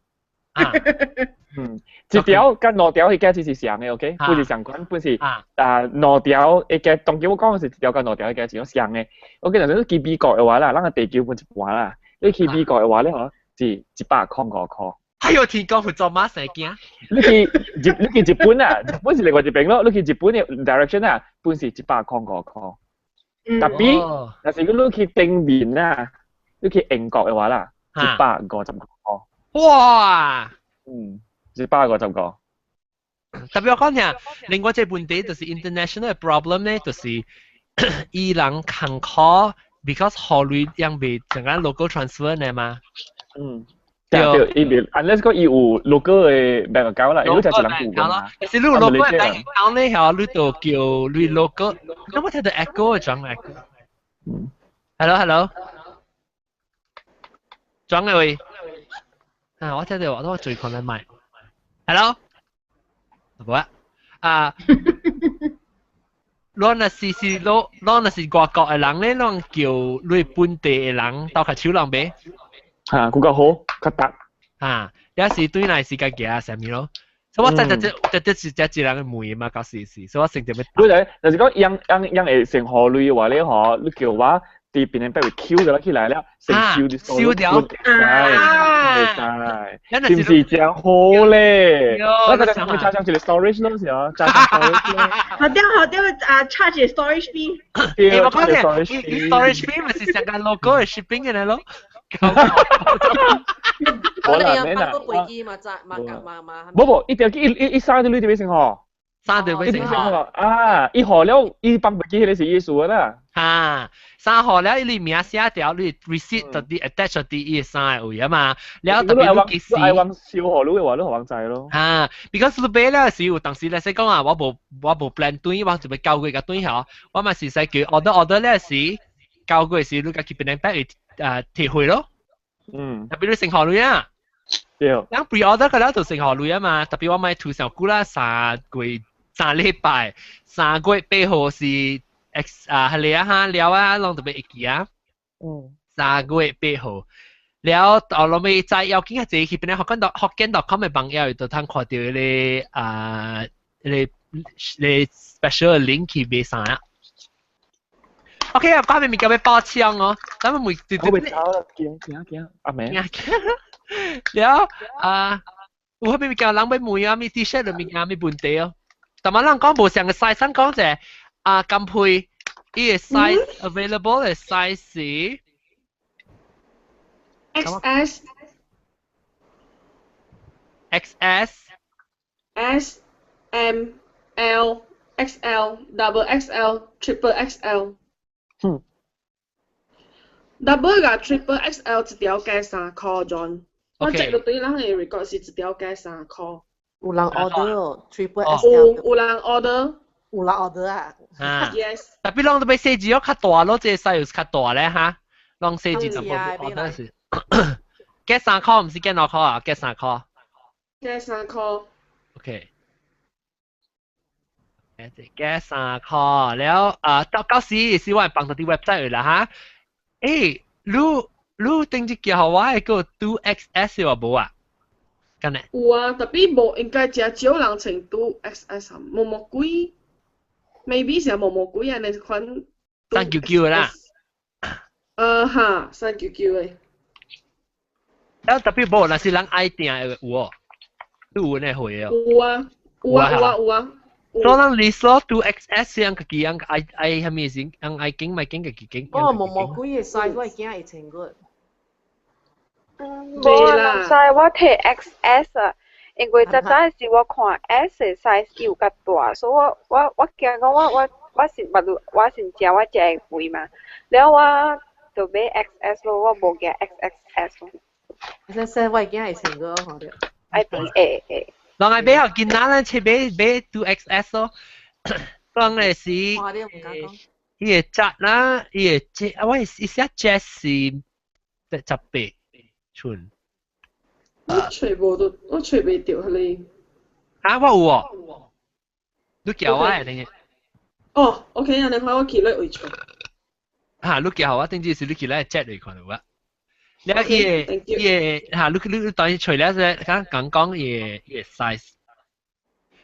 一條佮兩條彼價錢是相的，OK，不是相款，不是啊兩條一價，當今我講的是一條佮兩條彼價錢相的。OK，若是你去美國的話啦，咱個地球分一半啦。你去美國的話咧，嗬，是105塊。哎呦，天公會做馬生驚。你去日本啊，日本是另外一邊咯。你去日本的 direction 啊，本是105塊。特別，若是你去頂面啊，你去英國的話啦，155塊。哇！155。特別我講聽，另外一個問題就是 international problem 咧，就是伊人艱苦，because 荷類樣袂陣間 local transfer 呢嘛。對對，伊袂，unless 講伊有 local 的 bank account 啦，伊就一人有嘛。但是你有 local bank account 咧，嚇，你就叫你 local。咁我聽到 echo 嘅轉 echo。Hello hello。轉嘅喂。啊，我聽到我都最困難買。Hello。冇啊。啊。咱若是是咱咱若是外國的人咧，咱叫你本地的人鬥較手人買。嚇，更較好，較值。嚇，也是對來時間行啥物咯。所以我這這這這是這一人問嘛，到時是，所以我成就欲。你就就是講樣樣樣會成何類的話咧，嗬，你叫我啲邊人被 Q 咗起來了，成燒啲燒掉，會使，是唔是真好咧？我覺得會加上一個 storage 咯，是啊，加上 storage 咯。好掉好掉啊，charge storage fee。欸，我講嘅，storage fee 咪是成個 logo 嘅 shipping 嘅咯。我啦，咩啦？個飛機嘛，在嘛嘛嘛。冇冇，一條一一一三條鐳就變成嗬。三條變成嗬。啊，一號了，一放飛機迄個是意思啦。哈，三號了，你名寫條，你 receipt 就啲 attach 啲伊三個位啊嘛。了特別你幾時？愛往燒號，你嘅話你學往知咯。哈，because 你買了時有當時咧，使講啊，我無 plan 對，我就欲9月個對嗬，我嘛是使叫 order order 了時，9月時你家去變成啊提回咯。特別你成號鐳啊。對。人 pre order 個了就成號鐳啊嘛，特別我買圖上久啦，3個月3禮拜，3月8號是 X 啊，係你啊哈了啊，攏特別會記啊。3月8號，了到落尾再要緊啊，這去邊咧福建.com 嘅網頁就通看到迄個啊，迄個迄個 special link 去買衫啊。OK 啊，嗰邊物件欲爆槍哦，咱們每我袂走啦，驚驚驚，阿妹。了啊，有彼物件人欲問啊，物 T-shirt 物件物問題哦。但係人講無上個 size，咱講者啊，金配伊個 size available 嘅 size 是 XS XS S M L XL double XL triple XL。Double 佮 triple XL 一條加3箍 John。我 check 到對人嘅 record 是一條加3箍。有人 order triple XL。有人 order。有人 order 啊。啊。 Yes。特別攏都欲細字哦，較大咯，這個 size 較大咧哈，攏細字就無 order 是。加3箍毋是加2箍啊，加三箍。加三箍。 OK。加三箍了啊！到到時是我放到啲 website 啦哈。欸，你頂一叫我的個 2XS 話無啊？敢呢？有啊，特別無應該誠少人穿 2XS 啊，毛毛鬼，maybe 是毛毛鬼按呢款。399啦。哈，399的。了特別無，若是人愛訂的有哦，你有呢回哦。有啊，有啊，有啊，有啊。所以咱 list 咯，2XS 樣家己樣愛愛啥物先，樣愛揀咪揀家己揀。哦，毛毛鬼的 size 我驚會穿過。無啊，人知我提 XS 啊，因為早早時我看 S 的 size 有較大，所以我驚講我是捌我是食我食會肥嘛，了我就買 XS 咯，我無驚 XXS 咯。 XS 我驚會穿過好著。 I think 會會。人愛買予囡仔咱切買買 2XS 咯，講的是伊個窄啦，伊個這啊，我伊寫 chest 是18寸。我揣無到，我揣袂著彼個。啊，我有哦，你叫我的等下。哦，OK，按呢看我去咧位揣。哈，你叫我，頂次是你去咧 chat 裡看到啊。了伊個伊個哈，你當然除了是講講講伊個 size，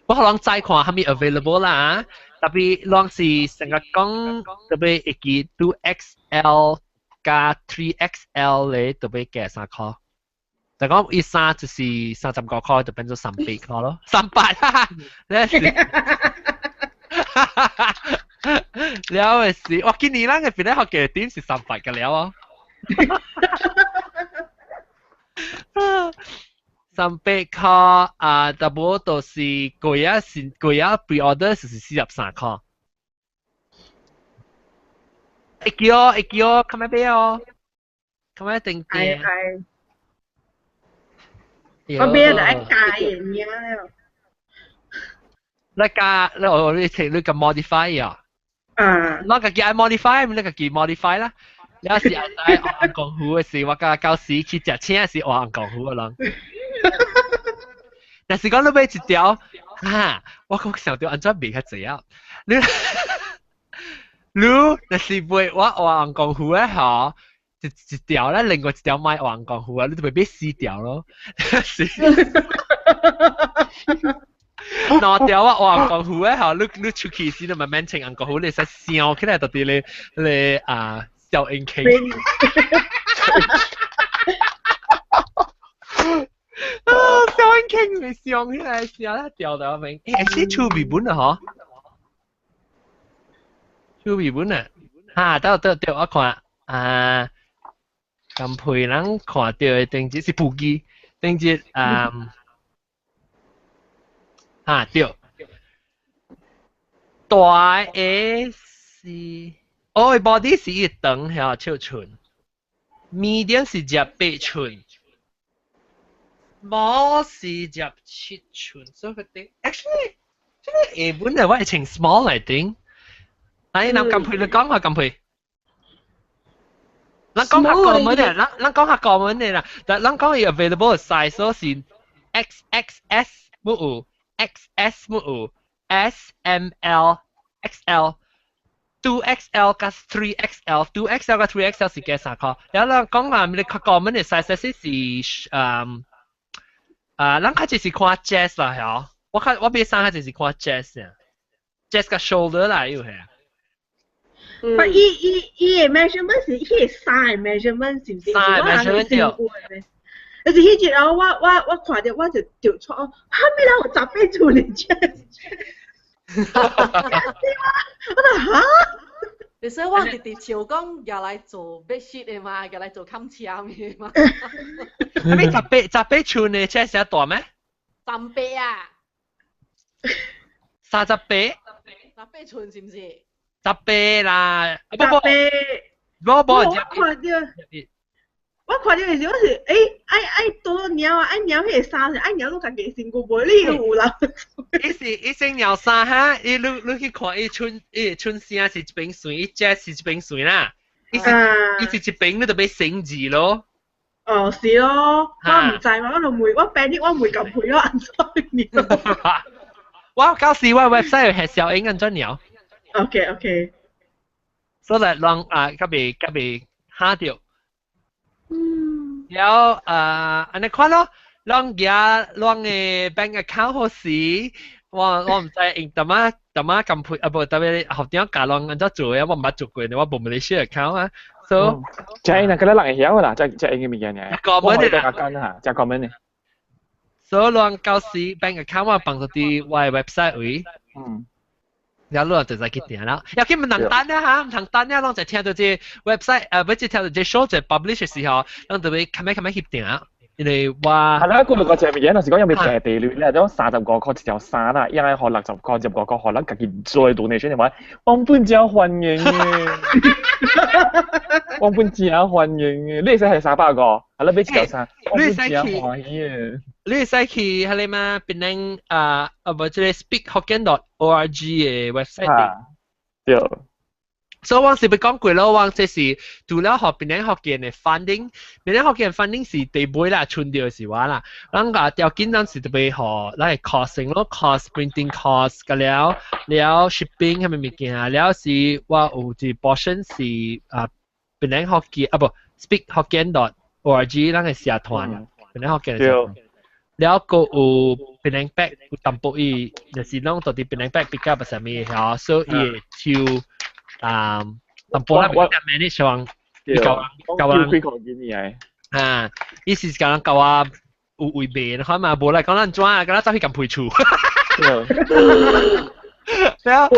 我可能再看蝦米 available 啦，特別攏是成個講特別會記 2XL 加 3XL 咧，特別加3箍。就講伊衫就是35箍，就變做300箍咯，300，咧是。了的是，我今年咱個邊咧學嘅點是300個了哦。300箍啊，特無就是貴啊，是貴啊，pre-order 是43箍。會記哦，會記哦，較欲買哦，較欲定訂。係係。我買就愛加嘅名了。你加，你我你你個 modify 啊？啊。我家己愛 modify，你家己 modify 啦。有時愛學紅功夫的時，我甲到時去食請是學紅功夫的人。若是講你買一條，哈，我閣想著按怎賣較濟啊？你若是買我學紅功夫的吼，一條咧，另外一條買學紅功夫啊，你就欲買四條咯。是。兩條我學紅功夫的吼，你出去時你慢慢穿紅功夫，你會使燒起來，到底咧咧啊。小英傾。啊，小英傾咪上起來，笑得掉到明。誒，是趣味本啊，嗬？趣味本啊，哈，對對對，我看啊，咁陪人看到的頂節是普基，頂節啊，哈對，大的是，哦，body 是一長遐7寸，medium 是18寸。small 是17寸，所以佢哋 actually 這個下本嚟我係穿 small 嚟頂。哎，嗱咁配你講下咁配。咱講下個門嘅，咱講下個門嘅啦。但咱講伊 available size 是 XXS 冇有，XS 冇有，S、M、L、XL。2XL 加 3XL，2XL 加 3XL 是幾三塊？然後咱講下你較個門嘅 size 是啊，咱較濟是看 chest 啦，嚇！我較我買衫較濟是看 chest 啊，chest 加 shoulder 啦，又係啊。不，伊伊的 measurement 是伊的衫的 measurement 是毋是？衫的 measurement 對。但是彼日後我看著我就就錯，哈咩人有18寸的 chest？我話哈？你所以我直直笑講，入來做 bedsheet 的嘛，入來做冚車的嘛。你18寸的 chest 大咩？十八啊！ 38？18寸是毋是？十八啦，十八。無無，我看著，我看著的時候我是，愛愛多領啊，愛領彼個衫，愛領你家己身軀無，你有人。伊是伊先領衫哈，伊你去看伊春伊春聲是一邊線，伊 chest 是一邊線啦。伊是伊是一邊，你就欲乘二咯。哦，是咯，我毋知嘛，我就問，我病我問咁配我按怎領。我到時我 website 係小英按怎領。 OK。所以讓啊，較袂較袂嚇著。然後啊，按呢看咯，攏舉攏的 bank account 好時，我毋知用淡仔淡仔咁配啊，無特別學長教攏按怎做的，我毋捌做過，我無 Malaysia account 啊，so 這那個人會曉啦，這這應該物件呢。個門的啦，嚇，這個門的。所以攏到時 bank account 我放到佇我的 website 位。然後你就使去訂啦。要去毋通等啊嚇，毋通等啊，攏就聽到這 website，不是聽到這 show 就 publish 的時候，攏就欲較欲較欲去訂。因為我係啦，嗰個隻物件，就是講有咩地地率咧，種35塊一條衫啦，一個學60塊，15塊，學咱家己做 donation 的話，我本真歡迎嘅，我本真歡迎嘅，你會使係300個，係啦，買一條衫，我本真歡喜嘅。你會使去彼个嘛？檳城啊啊，無這個 speakhokkien.org 的 website 對。所以我是欲講過咯，我這是除了予檳城福建的 funding，檳城福建 funding 是第尾啦，剩著是我啦。咱個條件咱是特別予咱的 costing 咯，cost printing cost 個了了 shipping 彼物件，了是我有一 portion 是啊檳城福建啊無 speakhokkien.org 咱的社團，檳城福建的社團。了閣有檳城 pack 有淡薄伊，就是攏到佇檳城 pack pick up 啥物嚇，所以伊會抽啊淡薄啦，我 manage 上，伊教教人幾個嘅啊，伊是教人教我有位賣，看嘛，無來講咱怎啊，敢若走去共賠厝。對啊，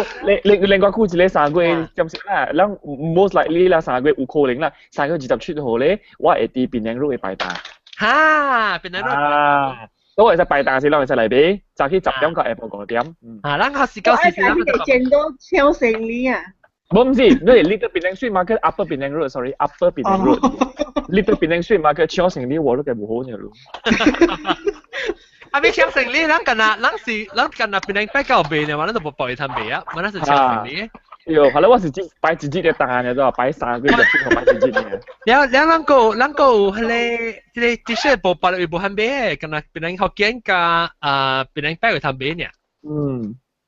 另另外估一個三月點先啦，咱 most likely 啦，三月有可能啦，3月27號咧，我會佇檳城路的擺檔。哈，檳城路。啊，都會使擺檔時，咱會使來買，早起10點到下晡5點。啊，咱較時到時咱就見到搶生理啊！無毋是，你係 Little Penang Street Market Upper Penang Road，sorry，Upper Penang Road。Little Penang Street Market 搶生理我都計無好呢路。啊！欲搶生理，咱敢若咱是咱敢若檳城擺到賣呢嘛，咱就無報伊通賣啊，嘛咱是搶生理。對，後來我是只擺一日的單呢，就擺3月27號擺一日呢。了了，咱閣有彼个這个 T-shirt 無別位無通買，敢若檳城福建佮啊檳城擺有通買爾。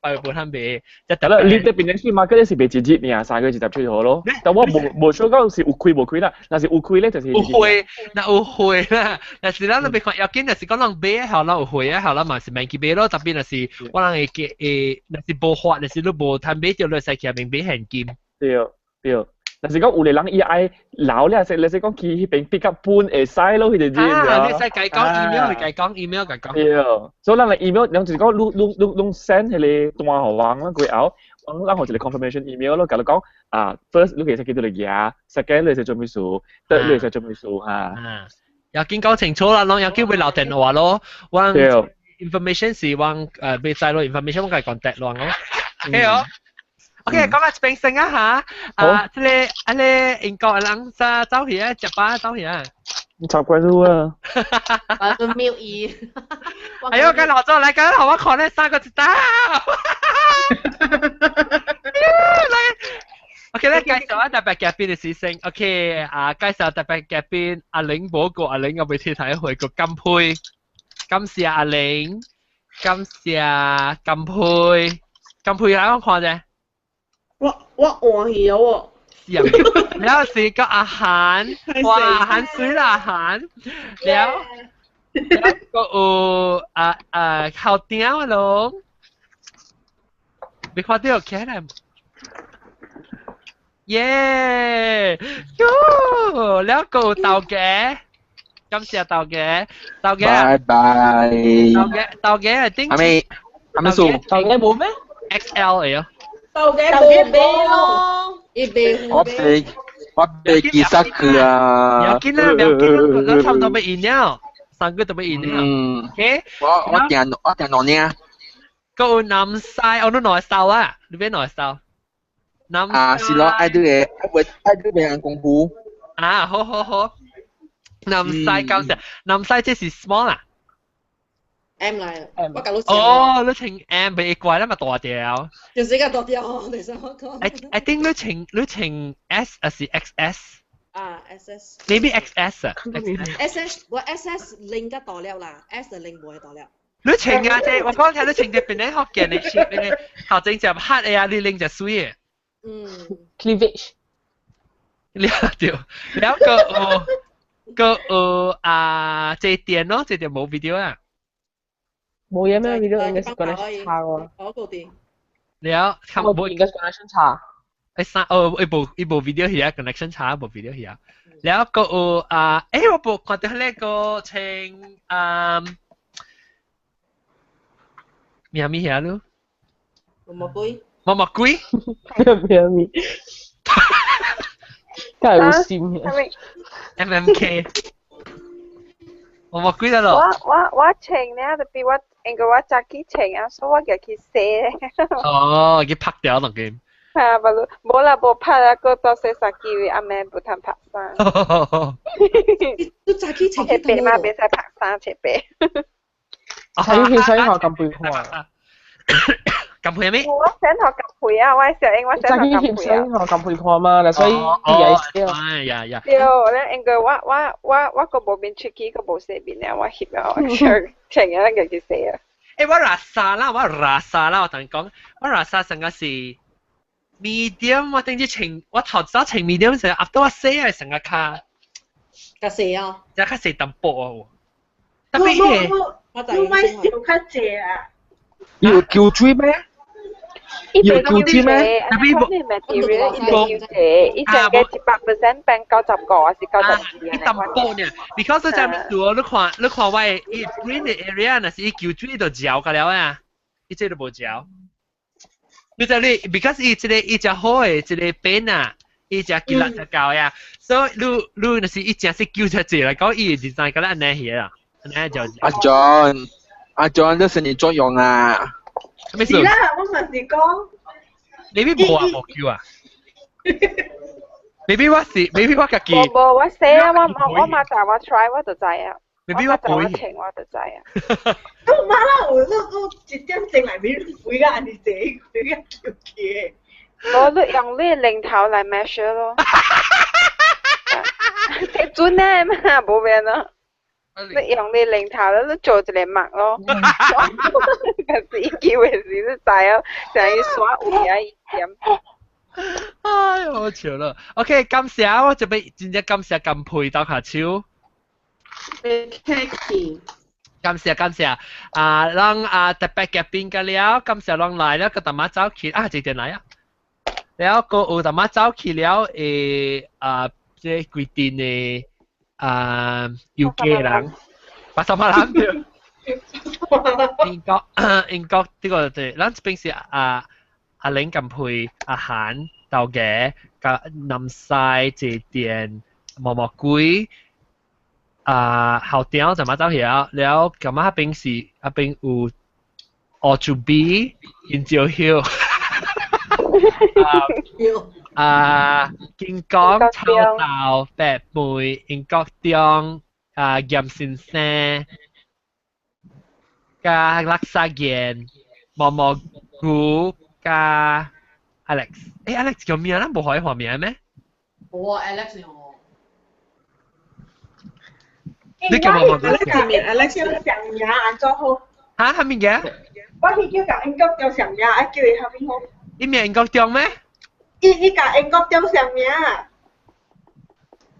擺無通買。係啦，你佇檳城 Street Market 是賣一日爾，3月27號咯。但我無無說講是有開無開啦，若是有開咧就是。有貨，若有貨啦。若是咱欲看要緊，若是講人買好，咱有貨啊，好，咱嘛是免去買咯。特別若是我人會記會，若是無法，若是你無通買著，你會使去遐邊買現金。對對。但是講有個人伊愛留咧，是你是講去彼邊 pick up 本會使咯，佢就知。啊，你使計講 email，你計講 email 計講。對，所以咱嚟 email，人就是講你你你你 send 彼個單予阮啦，過後，阮咱予一個 confirmation email 咯，共你講啊，first 你其實叫做嚟夾，second 你是做咩事，third 你是做咩事嚇。啊，要緊講清楚啦，攏要叫佢留電話咯，阮 information 是阮未使咯，information 我計 contact 咯，OK 哦。OK，講下這邊先啊嚇，啊，這個啊個英國人啥走去啊，食飽走去啊。習慣咗啊！我秒伊。哎呦，跟老周來，跟好我看咧三個字打。來，OK，來介紹下特別嘉賓的事情。OK，啊，介紹特別嘉賓阿玲無過阿玲，我未聽睇回個金佩，感謝阿玲，感謝金佩，金佩來我看者。我換去咗喎。是啊，了是個阿韓，哇，阿韓水啦阿韓，了了個有啊啊後頂啊龍，你看到起來，耶，喲，了個有豆家，感謝豆家，豆家，拜拜。豆家豆家係頂，係咪係咪數？豆家冇咩？XL 嚟啊！豆家冇咩咯。我被記失佢啊！唔要緊啦，唔要緊啦，我差唔多要完了，3個都要完了。嗯。 OK。我訂兩呢。個有南西，我都內收啊，你邊內收？南啊，是咯，愛對嘅，愛愛對別人功夫。啊，好好好。南西感謝，南西這是 small 啊。 M 嚟，我搞到。哦，你穿 M 袂怪啦嘛大條。就是個大條，你想我講。 I think 你穿 S 還是 XS？啊，SS。 Maybe XS 啊。 SS 我 SS 零個大了啦，S 零無會大了。你穿啊，這我講聽你穿這邊咧福建的shape 咧，頭前隻黑的啊，你拎隻水的。嗯。 Cleavage。了對，了個有個有啊，這電咯，這電無 video 啊。冇嘢咩 video 應該是 connection 差喎。我個電。了，看無應該是 connection 差。誒三哦，伊無 video 遐 connection 差，無 video 遐。了個有啊，誒我無看到那個穿啊，咩咪遐咯？毛毛龜。毛毛龜。咩咪？真係好閃嘅。 MMK。毛毛龜得咯。我穿呢，特別我因為我早起穿啊，所以我入去洗。哦，佢拍掉兩件。啊，無無啦，無拍啊，閣到洗衫機位，暗暝無通拍衫。你早起穿切白嘛，袂使拍衫切白。睇起身學咁背看。咁配咩？我想學咁配啊！我小英，我想學咁配啊！學咁配看嘛，所以哦，哎呀呀！對，咧應該我個無面出去，個無洗面啊，我翕啊，我穿啊，個去洗啊。誒，我垃圾啦，我垃圾啦，我同你講，我垃圾成個是 medium，我頂住穿，我頭早穿 medium 成，壓到我洗啊成個卡。較細啊！只較細淡薄啊！特別我你買小較濟啊！要叫追咩？要叫追咩？特別無 material 伊袂少濟，伊成個100% 變95還是92？伊淡薄呢，because 這物做，你看我伊 green 的 area 若是伊舊水就嚼個了啊，伊這都無嚼。你知你，because 伊這個伊只好的這個邊啊，伊只筋力就夠呀，所以你若是伊正式叫只濟來講，伊 design 個咱按呢去啦，按呢就。阿 John，阿 John，這是你作用啊！咩事？是啦，我咪是講。你邊無啊？無叫啊？maybe 我是，maybe 我家己。無無，我寫啊，我嘛知我 try 我就知啊。 maybe 我背。我穿我就知啊。都媽啦，我都一點鐘內面肥到按呢濟，肥到求其。無，你用你零頭來 measure 咯。睇準呢嘛，無變咯。你用你零頭咧，你做一個墨咯。可是伊機會時你知哦，成伊刷位啊，伊點。哎呦，好笑啦！OK，感謝我這邊真正感謝金佩鬥下手。客氣。感謝感謝啊，咱啊特別嘉賓個了，感謝咱來了，個大媽走去啊，這點來啊？了個有淡仔走去了啊，這規定的啊有家人，80萬人對。英國這個對，咱這邊是啊阿玲錦配阿韓豆芽佮南西這店毛毛龜啊後店就嘛走去了，了咁啊邊是那邊有烏厝邊金蕉葉，啊金剛臭豆白梅英國中啊嚴先生。加叻沙燕、毛毛菇加 Alex。誒 Alex 叫咩啊？咱無可以畫名咩？無啊，Alex 是我。你叫毛毛菇？ Alex 叫上名按怎好？嚇？係咪嘅？我去叫共英國叫上名，愛叫伊蝦米好？伊名英國中咩？伊共英國叫上名。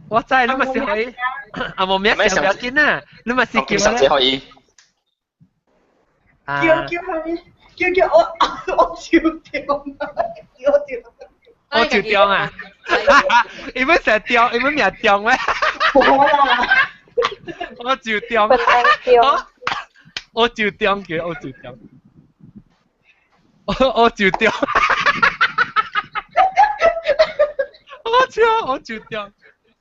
我知，你咪是可以，啊無名上不要緊啊，你咪是叫咩？可以。叫叫蝦米？叫叫我我照掉，叫我照。我照掉啊！伊本成掉，伊本名掉咩？冇啦！我照掉。我照掉叫我照掉。我照掉。我照我照掉。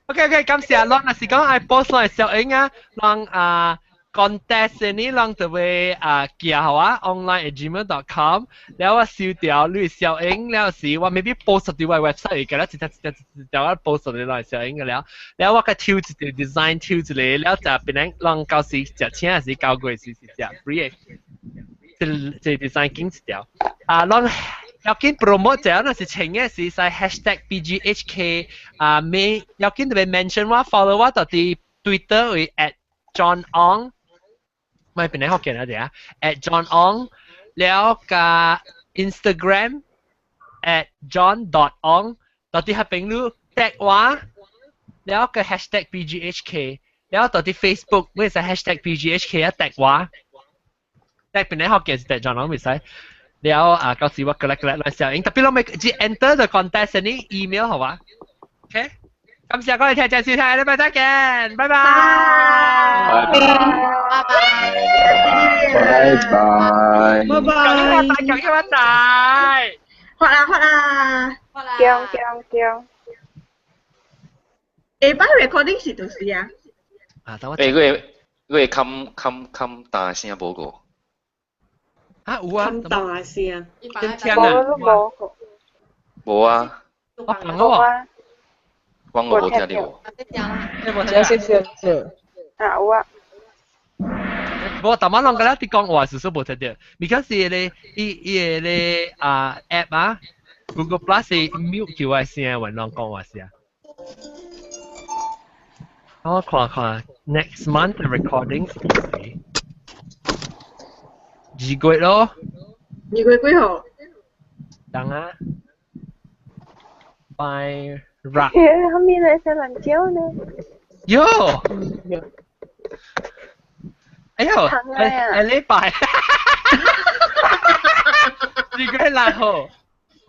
OK OK，感謝咱若是講愛 post 來小英啊，讓啊。contest 呢，人就會啊寄予我 online@gmail.com，了我收掉你小英了時，我 maybe post 佇我 website 嘅，了一條一條一條我 post 佇來小英嘅了，了我個抽一條 design 抽一個，了就變成人到時食請還是交過時是食 free 的，這這 design 緊一條，啊，人要緊 promote 者，若是穿嘅是使 #PGHK 啊，每要緊特別 mention 我 follow 我到佇 Twitter 為 @JohnOng。咪邊個福建啊？啲啊，@JohnOng，了加 Instagram @John.Ong，到底係邊路 tag 我，了個 #PGHK，了到底 Facebook 咩是 #PGHK 啊 tag 我，tag 邊個福建是 tag John Ong 未使，了啊到時我過來過來來小英，特別我咪只 enter the contest 呢 email 好嘛？OK。感謝各位聽眾收聽，禮拜再見，拜拜。拜拜。拜拜。拜拜。拜拜。恭喜發財！發啦發啦。發啦。中中中。下擺 recording 是幾時啊？啊，等我。誒，佢會冚冚冚大聲無個？啊有啊。冚大聲。聽啊。無啊。我講我。我無聽到。謝謝謝。啊有啊。無，逐擺攏敢若佇講話，事實無聽著。because 伊個伊伊個咧啊 app 啊，Google Plus 是 mute 叫我聲，還攏講話聲。我看看 next month recording 是2月咯。2月幾號？等啊。拜。rock。後面那些辣椒呢？喲！哎呦，下禮拜，2月6號。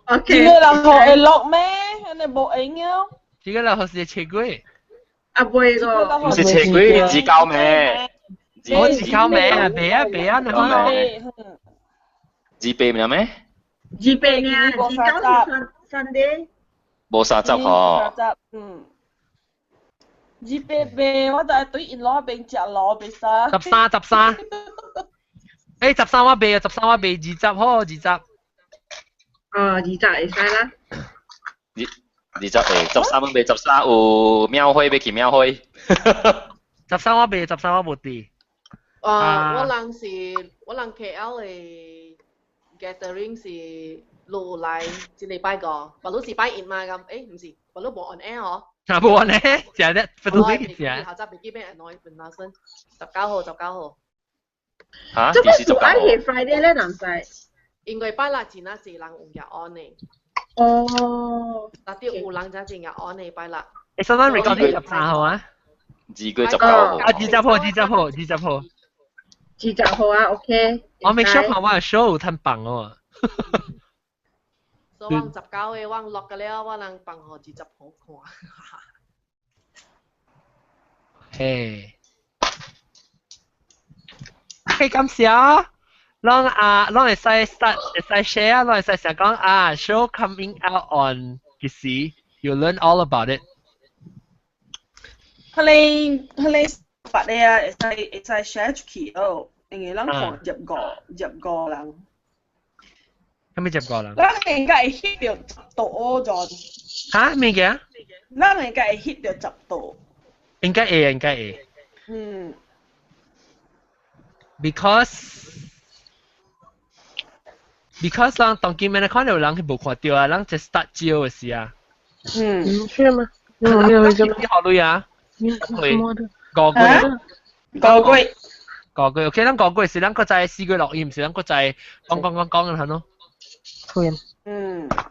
2月6號會落咩？按呢無閒啊。2月6號是初幾？啊，袂個。毋是初幾，29咩？我29咩啊？未啊未啊，你講。28唔咩？28呢？29是 Sunday。無30吼。 30，嗯。28我就係對因老邊食螺袂使。 13 13。誒，13我袂啊，13我袂，20好，20。哦，20會使啦。 20會，13阮袂，13有廟會欲去廟會。 13我袂，13我無佇。啊，我人 KL 的 gathering 是落來一禮拜個，白滷是拜一嘛咁，誒唔是，白滷無 on air 哦。啊，無 on air，食得不都俾食。後集未記咩人來問阿孫，19號19號。嚇？這個做愛係 Friday 咧，男仔。因為拜六真啊濟人有日 on 的。哦。但啲有人真正日 on 的拜六。誒，上次 recording 13號啊？ 2月19號。啊，20號，20號，20號。 20號啊，OK。我 make sure 看我嘅 show 有趁放哦。所以我19個我落個了，我人放予20號看。嘿，OK，感謝。攏啊，攏會使 start，會使 share，攏會使想講啊，show coming out on 幾時？You learn all about it。彼個發的啊，會使 share 出去哦，因為咱看入五人。啥物入五人？咱應該會 hit 著10度咗。嚇？咩嘅？咱應該會 hit 著10度。應該會，應該會。Because 人當今面看到人係無看到啊，人就 start 招嘅時啊。你去嗎？你有沒有？你好累啊？五個月，五個月，五個月。OK，咱五個月是咱閣再4個月錄音，是咱閣再講講講講嘅咯。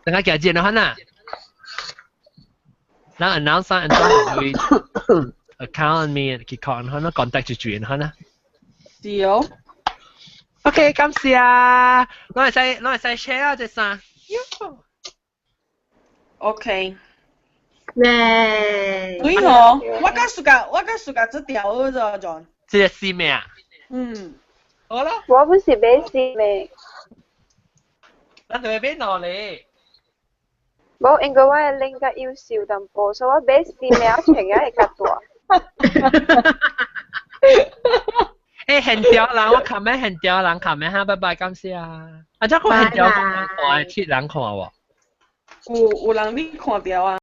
等下行見啦，哈咱 announce 按怎會 account 面去看，哈，contact 就轉哈啦。是哦。 OK，感謝啊！我會使 share 啊，這衫。 OK。耶！對吼，我較暑假這條咗 John。這個是咩啊？嗯。好啦。我不是買絲咩。咱就買兩咧。無，因為我的臉較幼瘦淡薄，所以我買絲咩穿會較大。現條人，我琴日現條人，琴日哈，拜拜，感謝啊！啊，這個現條人看，七人看無？有人你看到啊？